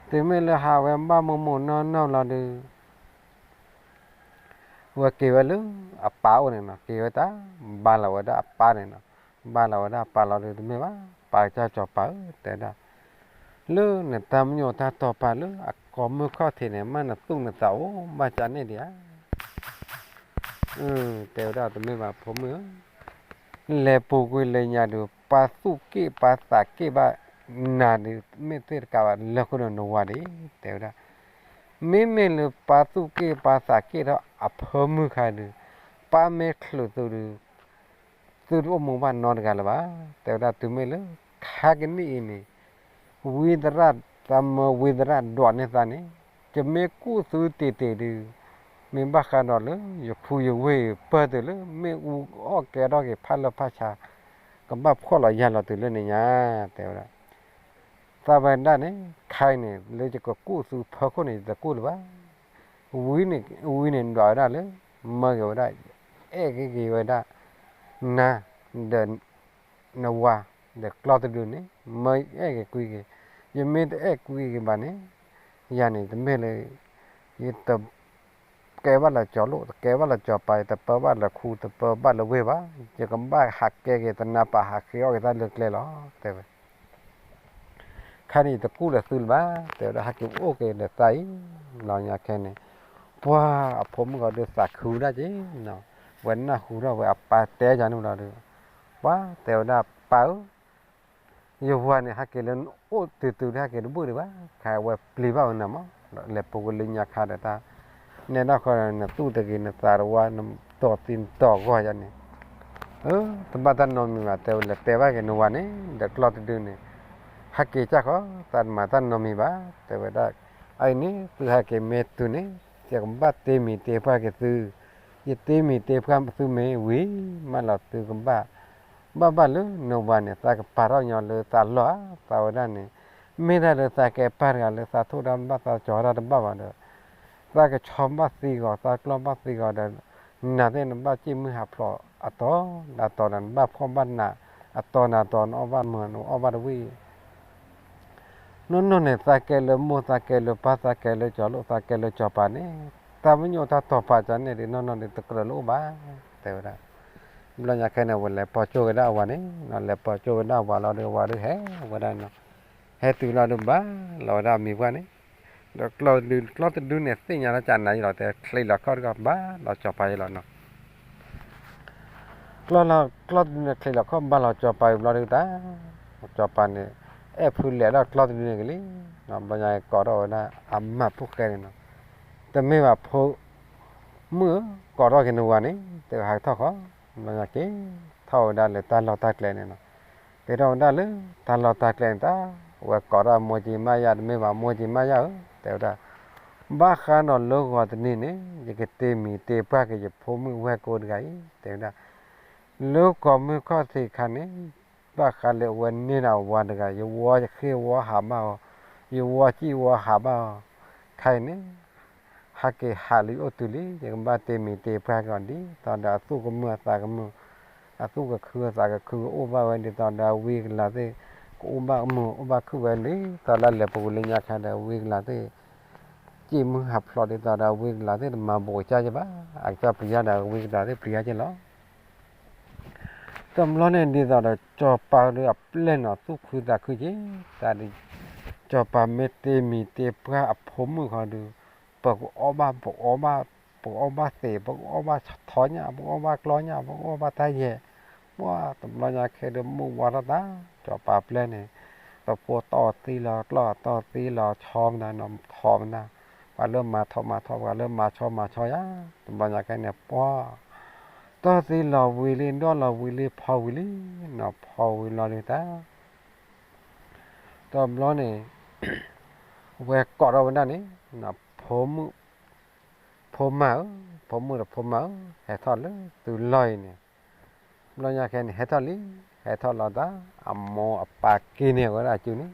တုၤမ့ၢ်လၢဟးဝဲဘၣ်မိၢ်မိၢ်နီၢ်နီၢ်လီၤဒီး ဝဲက့ၤဝဲလၢအပၢ်အိၣ်န့ၣ်နီၤ, က့ၤဝဲတၢ် ဘါလီၤဝဲဒၣ်အပၢ်န့ၣ်နီၤ, ဘါလီၤဝဲဒၣ်အပၢ်လီၤဒီး တမ့ၢ်ဘၣ်, ပၢ်ကစၢ်ကၠီၤပၤဧၢ တဲဒၣ်, လၢနတၢ်မညိၣ်တၢ်တီပာ်လၢအကိးမုၢ်ခီၣ်ထံးန့ၣ် မ့ၢ်နသူၣ်နသးအိၣ်ဘၣ်ကၢ်န့ၣ်ဒံးဧါ, တဲဝဲဒၣ်တမ့ၢ်ဘၣ်ဖိမုၣ်ဧၢ, လဲၤပူၤကွံာ်လၢညါဒီး ပၢ်သူၣ်က့ၣ်ပၢ်သးက့ၣ်ဘၣ်နၤဒီး မ့ၢ်သ့ၣ်တကးဘၣ်လၢဃုာ်ဒီးနဝၤဒံး တဲဝဲဒၣ်, မ့မ့ၢ်လၢပၢ်သူၣ်က့ၣ်ပၢ်သးက့ၣ်ထီၣ်အဖၢမုၢ်ခါဒီး ပၢ်မ့ၢ်ချုးသုဒီး သုတအိၣ်မူဘၣ်နီတဂၤလၢၤဘၣ်, တဲဝဲဒၣ်တုၤမ့ၢ်လၢ ခါကနံၣ်အံၤန့ၣ် ဝံသရၣ် သးမၢဝံသရၣ်ဒွးန့ၢ်သးန့ၣ် ယမ့ၢ်ကူၣ်သုတ့ၢ်တ့ၢ်ဒီး မ့ၢ်ဘၣ်ဃးဒီးလၢ ယခူယဝ့ၢ်ပၢၢ်တုၤလၢ မ့ၣ်အူအီၣ်ကဲထီၣ်က့ၤဖးလၢဖးဆါ, ကဘၣ်ဖှီၣ်လီၤယာ်လီၤတုၤလၢန့ၣ်ညါ, တဲဝဲဒၣ်. သးဝဲဒၣ်န့ၣ် ခဲအံၤန့ၣ် လၢယကကူၣ်သုဖၢခိၣ်န့ၣ် ယတကူၣ်လၢၤဘၣ်. ဝံန့ၣ် ဝံန့ၣ်ဒွးဝဲဒၣ်လၢ မၢက့ၤဝဲဒၣ်, အဲၣ်က့ၤက့ၤဝဲဒၣ် နၤ ဒီး နဝၤ ဒီးကျီၢ်တဒုန့ၣ် မၢအဲၣ်က့ၤကွံက့ၤ, ယမ့ၢ်တအဲၣ်ကွံက့ၤဘၣ်န့ၣ် ယၤန့ၣ်တမ့ၢ်လၢ ယတ ကဲဘၣ်လၢကၠီၤလိၣ် တကဲဘၣ်လၢကၠီၤပၤ တပၢဘၣ်လၢခူ တပၢဘၣ်လၢဝ့ၢ်ဘၣ်, ယကဘၣ်ဟးကဲက့ၤ တနါပာ်ဟးဃ့အီၣ်က့ၤတၢ်လၢကျဲလီၤ တဲဝဲ. ခဲန့ၣ်ယတကူၣ်လၢသုလၢၤဘၣ် တဲဝဲဒၣ် ဟဲက့ၤအိၣ်က့ၤဒီးသးအံၤ, ဘျီညါခဲန့ၣ် ပှၤအဖိမုၣ်ဂီၤဒုးသးခုဝဲဒၣ်က့ၤနီၤ, ဝဲနၢ်ဟူထီၣ်ဝဲအပၢ်တဲယၤန့ၣ်ဘျီဒီး ပှၤတဲဝဲဒၣ် ပၢ်ဧၢ ယဝၤန့ၣ် ဟဲက့ၤလၢအိၣ်တုၤတုၤဒီး ဟဲက့ၤတဘူၣ်ဒံးဘၣ်, ခဲအဝဲပျံၤဘၣ်ဝဲန့ၣ်မး, ဒီးလဲၤပူၤကလံၤညါခါဒီးတၢ် နဲဒၣ်ဃီ နသူၣ်တဂ့ၤ နသးတဝါ နတီၢ်သံနတီၢ်ဂီၢ်ယၤန့ၣ်, တဘၣ်တၢ်နီတမံၤဘၣ် တဲဝဲ လဲၤတဲဘၣ်က့ၤနဝၤန့ၣ် ဒီးကျီၢ်တဒုန့ၣ်, ဟဲက့ၤကၢ်ဃီ သးတမၤတၢ်နီတမံၤဘၣ် တဲဝဲဒၣ်, အအံၤန့ၣ် သုဟဲက့ၤမ့ၢ်တုၤန့ၣ် ယကဘၣ်တ့မံၤတ့ပှၢ်က့ၤသု, ယတ့မံၤတ့ပှၢ်သုမ့ၢ်ဝံၤ မးလီၤသုကဘၣ် ဘၣ်ဘၣ်လၢနဝၤန့ၣ် သးကပာ်ထီၣ်ညီလၢသးလီၢ်ဧါ သးဝဲဒၣ်န့ၣ်, မ့ၢ်ဒၣ်လၢသးကဲပၢ်တဂၤလၢသးထိၣ်တၢ်ဘၣ်သးကၠီၤတၢ်တဘၣ်ဘၣ်ဒီး, သးကဆီဘၣ်သံဂီၤ သးကျီၢ်ဘၣ်သံဂီၤဒီး, နၤသ့ၣ်နဘၣ်စံၣ်မုၢ်ဟးဖျိးအတီၤနတီၤဒီး နဘၣ်ဖှီၣ်ဘၣ်နးအတီၤနတီၤ နအီၣ်ဘၣ်မုာ်နအီၣ်ဘၣ်တဝံၣ် နီၢ်နီၢ်န့ၣ် သးကဲလၢမိၢ် သးကဲလၢပၢ် သးကဲလၢကၠီၤလိၣ် သးကဲလၢကၠီၤပၤန့ၣ်, တၢ်ပညိၣ်တၢ်တီၤပာ်ကန့ၣ်ဒ်နီၢ်နီၢ်ဒ်တကြၢးလၢအိၣ်ဘၣ်, တဲဝဲဒၣ်. ဘျီညါခဲန့ၣ် ဝဲလဲၤပိာ်ကၠိဝဲဒၣ်အဝၤန့ၣ်, လဲၤပိာ်ကၠိဝဲဒၣ်အဝၤလီၤဒီး အဝၤဒုးဟဲဝဲဒၣ်နီၤ, ဟဲတုၤလီၤဒုးဘၣ်လီၤဝဲဒၣ်အမံၤပှၢ်န့ၣ်, ဒီးကျီၢ်တဒု ကျီၢ်တဒုန့ၣ် သ့ၣ်ညါလၢကနၤယလီၤ တဲ ချံးလီၤခီၣ်တဂၤဘၣ်လီၤကၠီၤပၤယလီၤနီၤ ကျီၢ်လီၤ ကျီၢ်တဒုန့ၣ် ချံးလီၤခီၣ်ဘၣ်လီၤကၠီၤပၤအံၤဘျီဒုးတၢ်, ကၠီၤပၤန့ၣ် အဲၣ်ဖုလဲၤဒီးကျီၢ်တဒုန့ၣ်ကလံ, ဘျီညါကိးထီၣ်ဝဲဒၣ် အမၢ်ဖိၣ်ဃဲန့ၣ်နီၤ, တမ့ၢ်ဘၣ်ဖိမုၣ်ဧၢ, ကိးထီၣ်က့ၤနဝၤန့ၣ် တဟးထီၣ်ဃီ, ဘျီညါက့ၤ ထီၣ်ဝဲဒၣ်လၢတၢ်လီၢ်တၢ်ကျဲန့ၣ်နီၤ, က့ၤထီၣ်ဝဲဒၣ်လၢတၢ်လီၢ်တၢ်ကျဲန့ၣ်တၢ်, ဝဲကိးထီၣ်မိၢ်ကၠံမါယၤ တမ့ၢ်ဘၣ်မိၢ်ကၠံမါယၤဧၢ, တဲဝဲဒၣ် ဘၣ်ဃးဒီးလၢဂီၤတနံၤန့ၣ် ယကတ့မံၤတ့ပှၢ်က့ၤယဖိမုၣ်ဝဲၢ်ကိတဂၤအံၤ တဲဝဲဒၣ်, လၢကီၢ်မုၢ်ခီၣ်ထံးအခါန့ၣ် ဘၣ်ဃးလၢအဝဲန့ၢ်ဒၣ်အဝၤတဂၤ ယဝီယဃ့ဝီဟးဘၣ်အီၤ, ယဝီစံၣ်ဝီဟးဘၣ်အီၤ, ခဲအံၤန့ၣ် ဟဲက့ၤဟးလံအိၣ်တုၤလံ ယကဘၣ်တ့မံၤတ့ပှၢ်က့ၤအီၤဒ်သိးဒီးအသူၣ်ကမုာ်အသးကမုာ်, အသူၣ်ကခုအသးကခုကအိၣ်ဘၣ်ဝဲဒ်သိးဒီးအဝံကလၤသ့ၣ် ကအိၣ်ဘၣ်ကမုာ်အိၣ်ဘၣ်ခုၣ်ဝဲလံ သိးလၢလဲၤပူၤကလံၤညါခါဒီးအဝံကလၤသ့ၣ် စံၣ်မုၢ်ဟးဖျိးဒ်သိးဒီးအဝံကလၤသ့ၣ် တမၤဘူးကစၢ်ယဘၣ်, အကစၢ်ပျံၤယၤဒီးအဝံကလၤသ့ၣ်ပျံၤယၤက့ၤလီၤ. တဘျီန့ၣ်ဒ်သိးဒီးကၠီၤပၤဒုးအပျဲၢ်နီၤသူၣ်ခုသးခုက့ၤ, တၢ်ဒ် ကၠီၤပၤမ့ၢ်တ့မံၤတ့ပှၢ်အဖိမုၣ်ဃီဒုး, ပကအီၣ်ဘၣ် ပကအီၣ်ဘၣ်, ပကအီၣ်ဘၣ်သ့ၣ် ပကအီၣ်ဘၣ်ထီညၣ် ပကအီၣ်ဘၣ်ကျီညၣ် ပကအီၣ်ဘၣ်တၢ်ယဲၢ်, ပှၤတဘျီညါခဲဒုးမုၢ်ဝါထီၣ်တၢ်, ကၠီၤပၤပျဲၢ်န့ၣ်, တဖိတီၢ်သံလီၤကျီၢ်တီၢ်သံလီၤဆီမနၤနီၤထီမနၤ, ပှၤလၢမၤထီမၤထီ ပှၤလၢမၤဆီမၤဆီယၤ, တဘျီညါခဲန့ၣ် ပှၤ တီၢ်သံလီၤဝံၤလံ ဒီၣ်လီၤဝံၤလံ ဖီဝံၤလံ, နီၤဖီဝံၤလီၤဒုးတၢ် တဘျီန့ၣ် ဝဲကိးထီၣ်ဝဲဒၣ်န့ၣ်, ဖိမုၣ်, ဖိမါဧၢ, ဖိမုၣ်ဒီးဖိမါဧၢ, ဟဲထီၣ်လၢသုလီၢ်အံၤန့ၣ်, ဘျီညါခဲန့ၣ် ဟဲထီၣ်လံ, ဟဲထီၣ်လီၤတၢ်, အမိၢ်အပၢ်က့ၤန့ၢ်ဝဲဒၣ်စုန့ၣ်,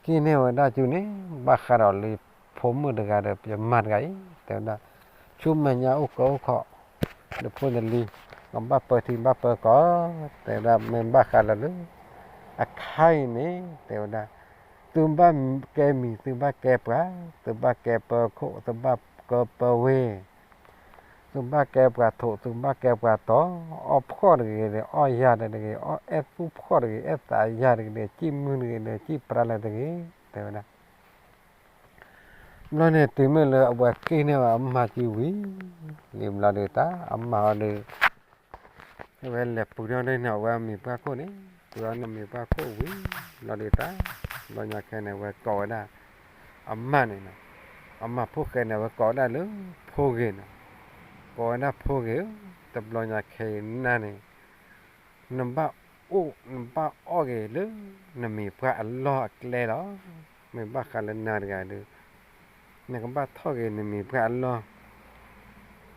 က့ၤန့ၢ်ဝဲဒၣ်စုန့ၣ်, ဘၣ်ဃးဒီးလၢဖိမုၣ်တဂၤဒီးယမါတဂၤအံၤ, တဲဝဲဒၣ်, ဆူမဲာ်ညါအိၣ်ကၢအိၣ်ခီၣ် ဒီးဖိတလံၤ, ကဘၣ်ပၢထံဘၣ်ပၢကီၢ်, တဲဝဲဒၣ်မ့ၢ်ဘၣ်ဃးလၢလၢ အခါအံၤန့ၣ် တဲဝဲဒၣ်, သုဘၣ်ကဲမံၤ သုဘၣ်ကဲပှၤ, သုဘၣ်ကဲပၢခိၣ် သုဘၣ်ကဲပၢဝ့ၢ်, သုဘၣ်ကဲပှၤထိး သုဘၣ်ကဲပှၤတီၤ, အီၣ်ဖှီၣ်တဂ့ၤဒီး အီၣ်ယၢ်တဂ့ၤ, အဲၣ်သူၣ်ဖှီၣ်တဂ့ၤ အဲၣ်သးယၢ်တဂ့ၤဒီး စံၣ်မုၢ်တဂ့ၤဒီး စံၣ်ပြၢလၢတဂ့ၤ, တဲဝဲဒၣ် ဘျီန့ၣ်တုၤမ့ၢ်လၢအဝဲက့ၤန့ၢ်ဝဲ အမါစုဝံၤလံဘျီဒုးတၢ်, အမါအီၤဒီး အဝဲလဲၤပူၤထီၣ်န့ၢ်အဝဲအမံၤပှၢ်ခိၣ်န့ၣ်, ပူၤထီၣ်န့ၢ်မံၤပှၢ်ခိၣ်ဝံၤလီၤဒုးတၢ်, ဘျီညါခဲန့ၣ် အဝဲကိးဝဲဒၣ် အမါန့ၣ်နီၤ, အမါဖိၣ်ဃဲန့ၣ် အဝဲကိးဝဲဒၣ်လၢဖိဂ့ၤနီၤ, ကိးဝဲဒၣ်ဖိဂ့ၤဧၢ, တဘျီညါခဲအံၤနၤန့ၣ် နဘၣ်အိၣ် နဘၣ်အီၣ်က့ၤလၢ နမံၤပှၢ်အလီၢ်အကျဲလီၤ. မ့ၢ်ဘၣ်ဃးလၢနၤတဂၤဒီး နကဘၣ်ထီၣ်က့ၤနမံၤပှၢ်အလီၢ်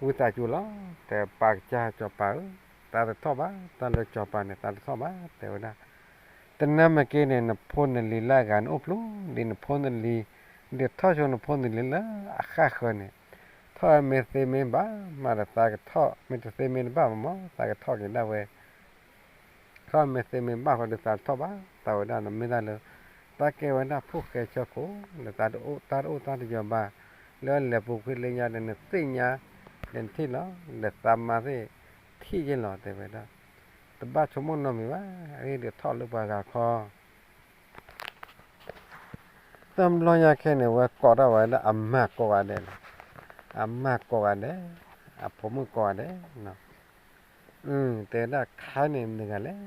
ဝံသးစူၤလီၤ, တဲပၢ်ကစၢ်စီၤပၤဧၢ, သးတထီၣ်ဘၣ်, တၢ်လၢစီၤပၤန့ၣ် သးတထီၣ်ဘၣ်, တဲဝဲဒၣ်. တနၢ်မ့ၢ်က့န့ၣ် နဖိနလံၤလၢအဂၤန့ၣ်အိၣ်ဖျိ, ဒ်နဖိနလံၤ, ဒ်ထီၣ်ဆိနဖိနလံၤလၢအဃၣ်ဃၢၤန့ၣ်, ထီၣ်မ့ၢ်သ့မ့ၢ်ဘၣ်မးဒီး သးကထီၣ်, မ့ၢ်တသ့မ့ၢ်တဘၣ်ဘၣ်မး သးကထီၣ်က့ၤဒၣ်ဝဲ ထီၣ်မ့ၢ်သ့မ့ၢ်ဘၣ်ဃီဒီး သးတထီၣ်ဘၣ်, သးဝဲဒၣ်န့ၣ်မ့ၢ်တၢ်လၢ တၢ်ကဲဝဲဒၣ်ဖိၣ်ဃဲဆၢခိၣ်, လၢသးတအိၣ်တၢ်တအိၣ်တၢ်တယီၤဘၣ်, လၢလဲၤပူၤကွံာ်လၢညါဒီး နသ့ၣ်ညါ, ဒီးနထံၣ်လီၤ, ဒီးသးမါသ့ၣ်ထံၣ်က့ၤလီၤ တဲဝဲဒၣ်. တဘၣ်ဆိကမိၣ်နီတမံၤဘၣ်, အဂ့ၢ်ဒုးထီၣ်လၢပှၤဂၤခီ တဘျီညါခဲန့ၣ် ဝဲကိးထီၣ်ဝဲဒၣ်အမါကိးဂၤဒဲးလီၤ. အမါကိးဂၤဒဲး, အဖိမုၣ်ကိးဂၤဒဲး, တဲဝဲဒၣ်ခါန့ၣ် မတၤတဂၤလဲၣ်,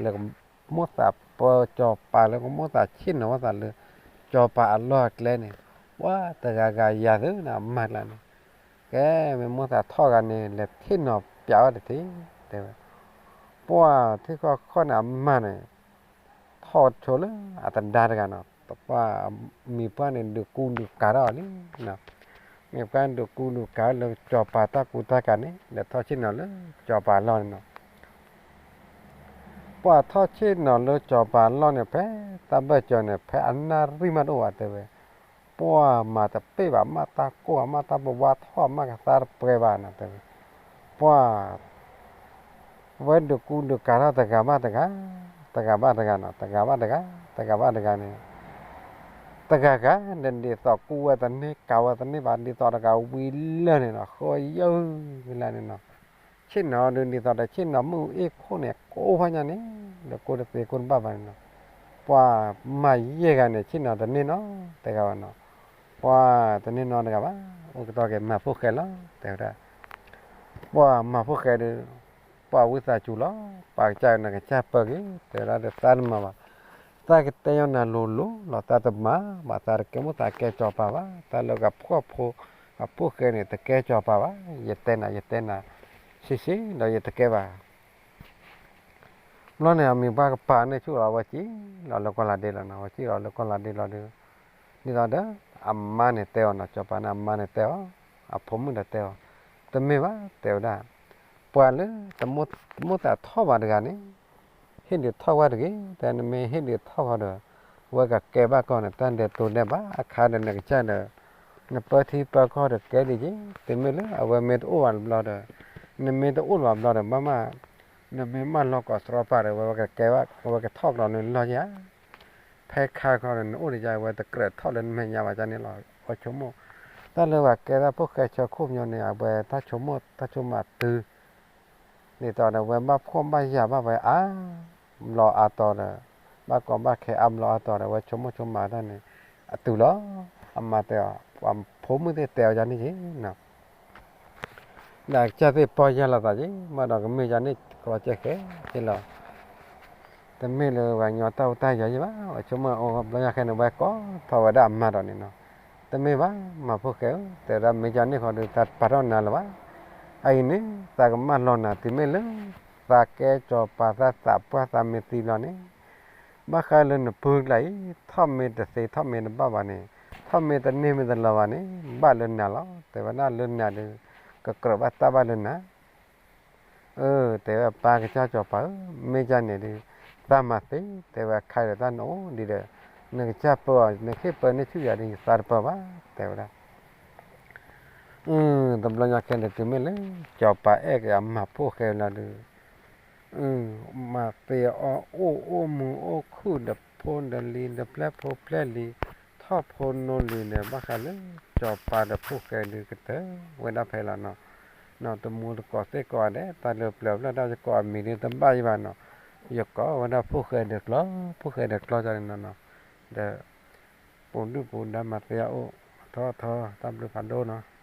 လၢကမိၣ်သးပၢစီၤပၤ လၢကမိၣ်သးဆ့ၣ်နီၤဝဲသးလၢ စီၤပၤအလီၢ်အကျဲန့ၣ်, ပှၤတဂၤဂၤယၤသုန့ၣ် အမါကျါန့ၣ်, ကဲ မ့ၢ်မိၣ်သးထီၣ်ဂၤန့ၣ် လဲၤဆ့ၣ်နီၤပျးဝဲတထံၣ်, တဲဝဲ. ပှၤထံၣ်ဃီခီန့ၣ် အမါန့ၣ် ထီၣ်ဆိလၢအသဒါတဂၤနီၤ, ပှၤမံၤပှၢ်န့ၣ် ဒုးကူဒုးကၤထီၣ်အီၤလံ, မံၤပှၢ်ဒုးကူဒုးကၤလၢစီၤပၤတၢ်ကူတၢ်ကၤန့ၣ် လဲၤထီၣ်ဆ့ၣ်နီၤလၢစီၤပၤအလီၢ်န့ၣ်နီၤ. ပှၤထီၣ်ဆ့ၣ်နီၤလၢစီၤပၤအလီၢ်န့ၣ် ဖဲတၢ်ဘၢၣ်စၢၤန့ၣ် ဖဲအနၣ်ရံၣ်မးတအိၣ်ဘၣ် တဲဝဲ, ပှၤမၤတပ့ၢ်ဘၣ် မ့ၢ်တၢ်ကိၢ်ဘၣ် မ့ၢ်တၢ်ပဝါထီၣ် မ့ၢ်ကသါတပှဲၤဘၣ်နီၤ တဲဝဲ, ပှၤ ဝဲဒုးကူဒုးကၤထီၣ်တဂၤဘၣ်တဂၤ, တဂၤဘၣ်တဂၤနီၤ, တဂၤဘၣ်တဂၤ, တဂၤဘၣ်တဂၤန့ၣ်, တဂၤဂၤဒီးဒ်သိးကူဝဲတန့ၢ် ကၤဝဲတန့ၢ်ဘၣ် ဒ်သိးတဂၤဝံၤလၢာ်န့ၣ်နီၤ, ဃိယုၢ်လၢာ်န့ၣ်နီၤ, ဆ့ၣ်နီၤဒုးဒ်သိးဒီးဆ့ၣ်နီၤမုၢ်အ့ၣ်ခိၣ်န့ၣ် ကိးဖးညါန့ၣ်, ဒီးကိးတသ့ကိးတဘၣ်ဘၣ်န့ၣ်နီၤ, ပှၤမၤယဲၢ်ဂၤန့ၣ် ဆ့ၣ်နီၤတန့ၢ်နီတဂၤဘၣ်နီၤ, ပှၤတန့ၢ်နီတဂၤဘၣ်, အိၣ်ကတီၢ်က့ၤမၤဖိၣ်ဃဲလီၤ တဲဝဲဒၣ် ပှၤမၤဖိၣ်ဃဲဒီး, ပှၤဝံသးစူၤလီၤ, ပၢ်ကစၢ်နကစၢ်ပၢက့ၤ တဲဝဲဒၣ်ဒီး သးတမၤဘၣ်, သးကတဲညီနၤလိၤလိၤလီၤ သးတမၤဘၣ် သးတကဲမိၣ်သးကဲစီၤပၤဘၣ်, တၢ်လၢကဖိၣ်ဖိ အဖိၣ်ဃဲန့ၣ် တကဲစီၤပၤဘၣ်, ယတဲနၤ ယတဲနၤ, ဆံးဆံးဒီးယတကဲဘၣ် ဘျီန့ၣ် အမံၤပှၢ်ကပၤန့ၣ်ဆူၣ်လီၤ အဝဲစံၣ်လီၤလၢကီၢ်လၤဒ့လီၤနီၤ, အဝဲစံၣ်လီၤလၢကီၢ်လၤဒ့လီၤဒီး, ဒ်သိးဒီး အမါန့ၣ်တဲအီၤနီၤ, စီၤပၤန့ၣ်အမါန့ၣ်တဲအီၤ, အဖိမုၣ်ဒီးတဲအီၤ, တမ့ၢ်ဘၣ် တဲဝဲဒၣ်, ပှၤလၢ တမိၣ်သးထီၣ်ဘၣ်တဂၤန့ၣ် ဟ့ၣ်ဒုးထီၣ်ဝဲတဂ့ၤ, တၢ်နမ့ၢ်ဟ့ၣ်ဒုးထီၣ်ဃီဒီး ဝဲကကဲဘၣ်ကီၢ်န့ၣ် တၢ်ဒဲးတိၤဒဲးဘၣ်အခါဒီး နကစၢ်ဒီး နပၢထံပၢကီၢ်ဒီးကဲဒ်က့ၤ, တမ့ၢ်လၢအဝဲမ့ၢ်တအိၣ်ဘၣ်တဘျီဒီး, နမ့ၢ်တအိၣ်ဘၣ်ဘျီဒီး ဘၣ်မး, နမ့ၢ်မၢလီၤကိးသြီပၤဒီး ဝဲကကဲဘၣ် ဝဲကထီၣ်ကျီနုာ်လီၢ်ယါ ဖဲခါခီန့ၣ် နအိၣ်ဒီးယၤ အဝဲတကြၢးထီၣ်လၢနမဲာ်ညါဘၣ်န့ၣ်လီၤ. အဝဲဆိကမိၣ် တၢ်လၢပှၤကဲဒၣ်ဖိၣ်ဃဲဆၢခိၣ်ညီန့ၣ် အဝဲတၢ်ဆိကမိၣ်တၢ်ဆိကမးတုၤ ဒ်သိးဒီး ဝဲဘၣ်ဖှီၣ်ဘၣ်ယာ်ဘၣ်ဝဲအါဘျီအါတီၤဒီး ဘၣ်ကီဘၣ်ခဲအါဘျီအါတီၤဒီး အဝဲဆိကမိၣ်ဆိကမးတၢ်န့ၣ် အတုၤလီၤ. အမါတဲအီၤ ပှၤဖိမုၣ်သ့ၣ်တဲအီၤယၤန့ၣ်က့ၤနီၤ ဒီးကစၢ်သ့ၣ်ပီၢ်ယၢ်လီၤသးက့ၤ ဘၣ်ဒီးကမ့ၢ်ယၤန့ၣ် ကျီကဲဃဲက့ၤလီၤ. တမ့ၢ်လၢပှၤကညီတၢ်အိၣ်တၢ်ယီၤယဲၢ်ဘၣ်, အဝဲဆိကမိၣ်အိၣ်ဘျီယၤခဲန့ၣ် ဝဲကိးထီၣ်ဝဲဒၣ်အမါဒီးန့ၣ်နီၤ, တမ့ၢ်ဘၣ် မၤဖိၣ်ဃဲဧၢ, တဲဝဲဒၣ် မ့ၢ်ယၤန့ၣ်ဃီဒီး သးပာ်ထီၣ်နၤလၢၤဘၣ်. အအံၤန့ၣ် သးကမၢလီၤနၤ တုၤမ့ၢ်လၢ သးကဲစီၤပၤသးသးပှၢ်သးမ့ၢ်သံဘျီန့ၣ် ဘၣ်ဃးလၢနပုၢ်ကျါအံၤ ထီၣ်မ့ၢ်တသ့ ထီၣ်မ့ၢ်တဘၣ်ဘၣ်န့ၣ်, ထီၣ်မ့ၢ်တန့ၢ်မ့ၢ်တလီၤဘၣ်န့ၣ် ဘၣ်လၢနၤလီၤ. တဲဝဲဒၣ်လၢနၤဒီး ကကြၢးဘၣ်တၢ်ဘၣ်လၢနၤ. အၢ တဲဝဲပၢ်ကစၢ်စီၤပၤဧၢ, မ့ၢ်ဒ်န့ၣ်ဒီး သးမၤသ့, တဲဝဲခါဒီးတၢ်နအိၣ်ဒ်ဒီး နကစၢ်ပၢအီၤ နကဟ့ၣ်ပၢန့ၢ်ဆူၣ်ယၤဒီး ယသးတပၢဘၣ် တဲဝဲဒၣ်. တဘျီညါခဲန့ၣ် တုၤမ့ၢ်လၢ စီၤပၤအဲၣ်က့ၤအမၤဖိၣ်ဃဲလီၤဒီး မၤသ့အီၣ်အိၣ် အိၣ်မုာ်အိၣ်ခုၣ် ဒီးဖိဒီးလံၤ ဒီးပျဲၢ်ဖိပျဲၢ်လံၤ ထီၣ်ဖိနီၢ်လံၤန့ၣ် ဘၣ်ဃးလၢ စီၤပၤဒီးဖိၣ်ဃဲဒုးကတၢၢ်ဝဲဒၣ်ဖဲလီၤနီၤ. နီၤ တမူတကိးသ့ၣ်ကိးဂၤဒဲး တၢ်လၢပျၢၤဖျၢၣ်တၢ်ယကိးအမံၤဒုးတဘၣ်ယံၤဘၣ်နီၤ. ယကိးဝဲဒၣ်ဖိၣ်ဃဲဒီးကျီ ဖိၣ်ဃဲဒီးကျီန့ၣ်နီၤနီၤ. ဒီး ပူၤဒုၣ်ပူၤဒါမၤသ့အအိၣ် ထီထီ တၢ်ဘျုးဖးဒိၣ်နီၤ.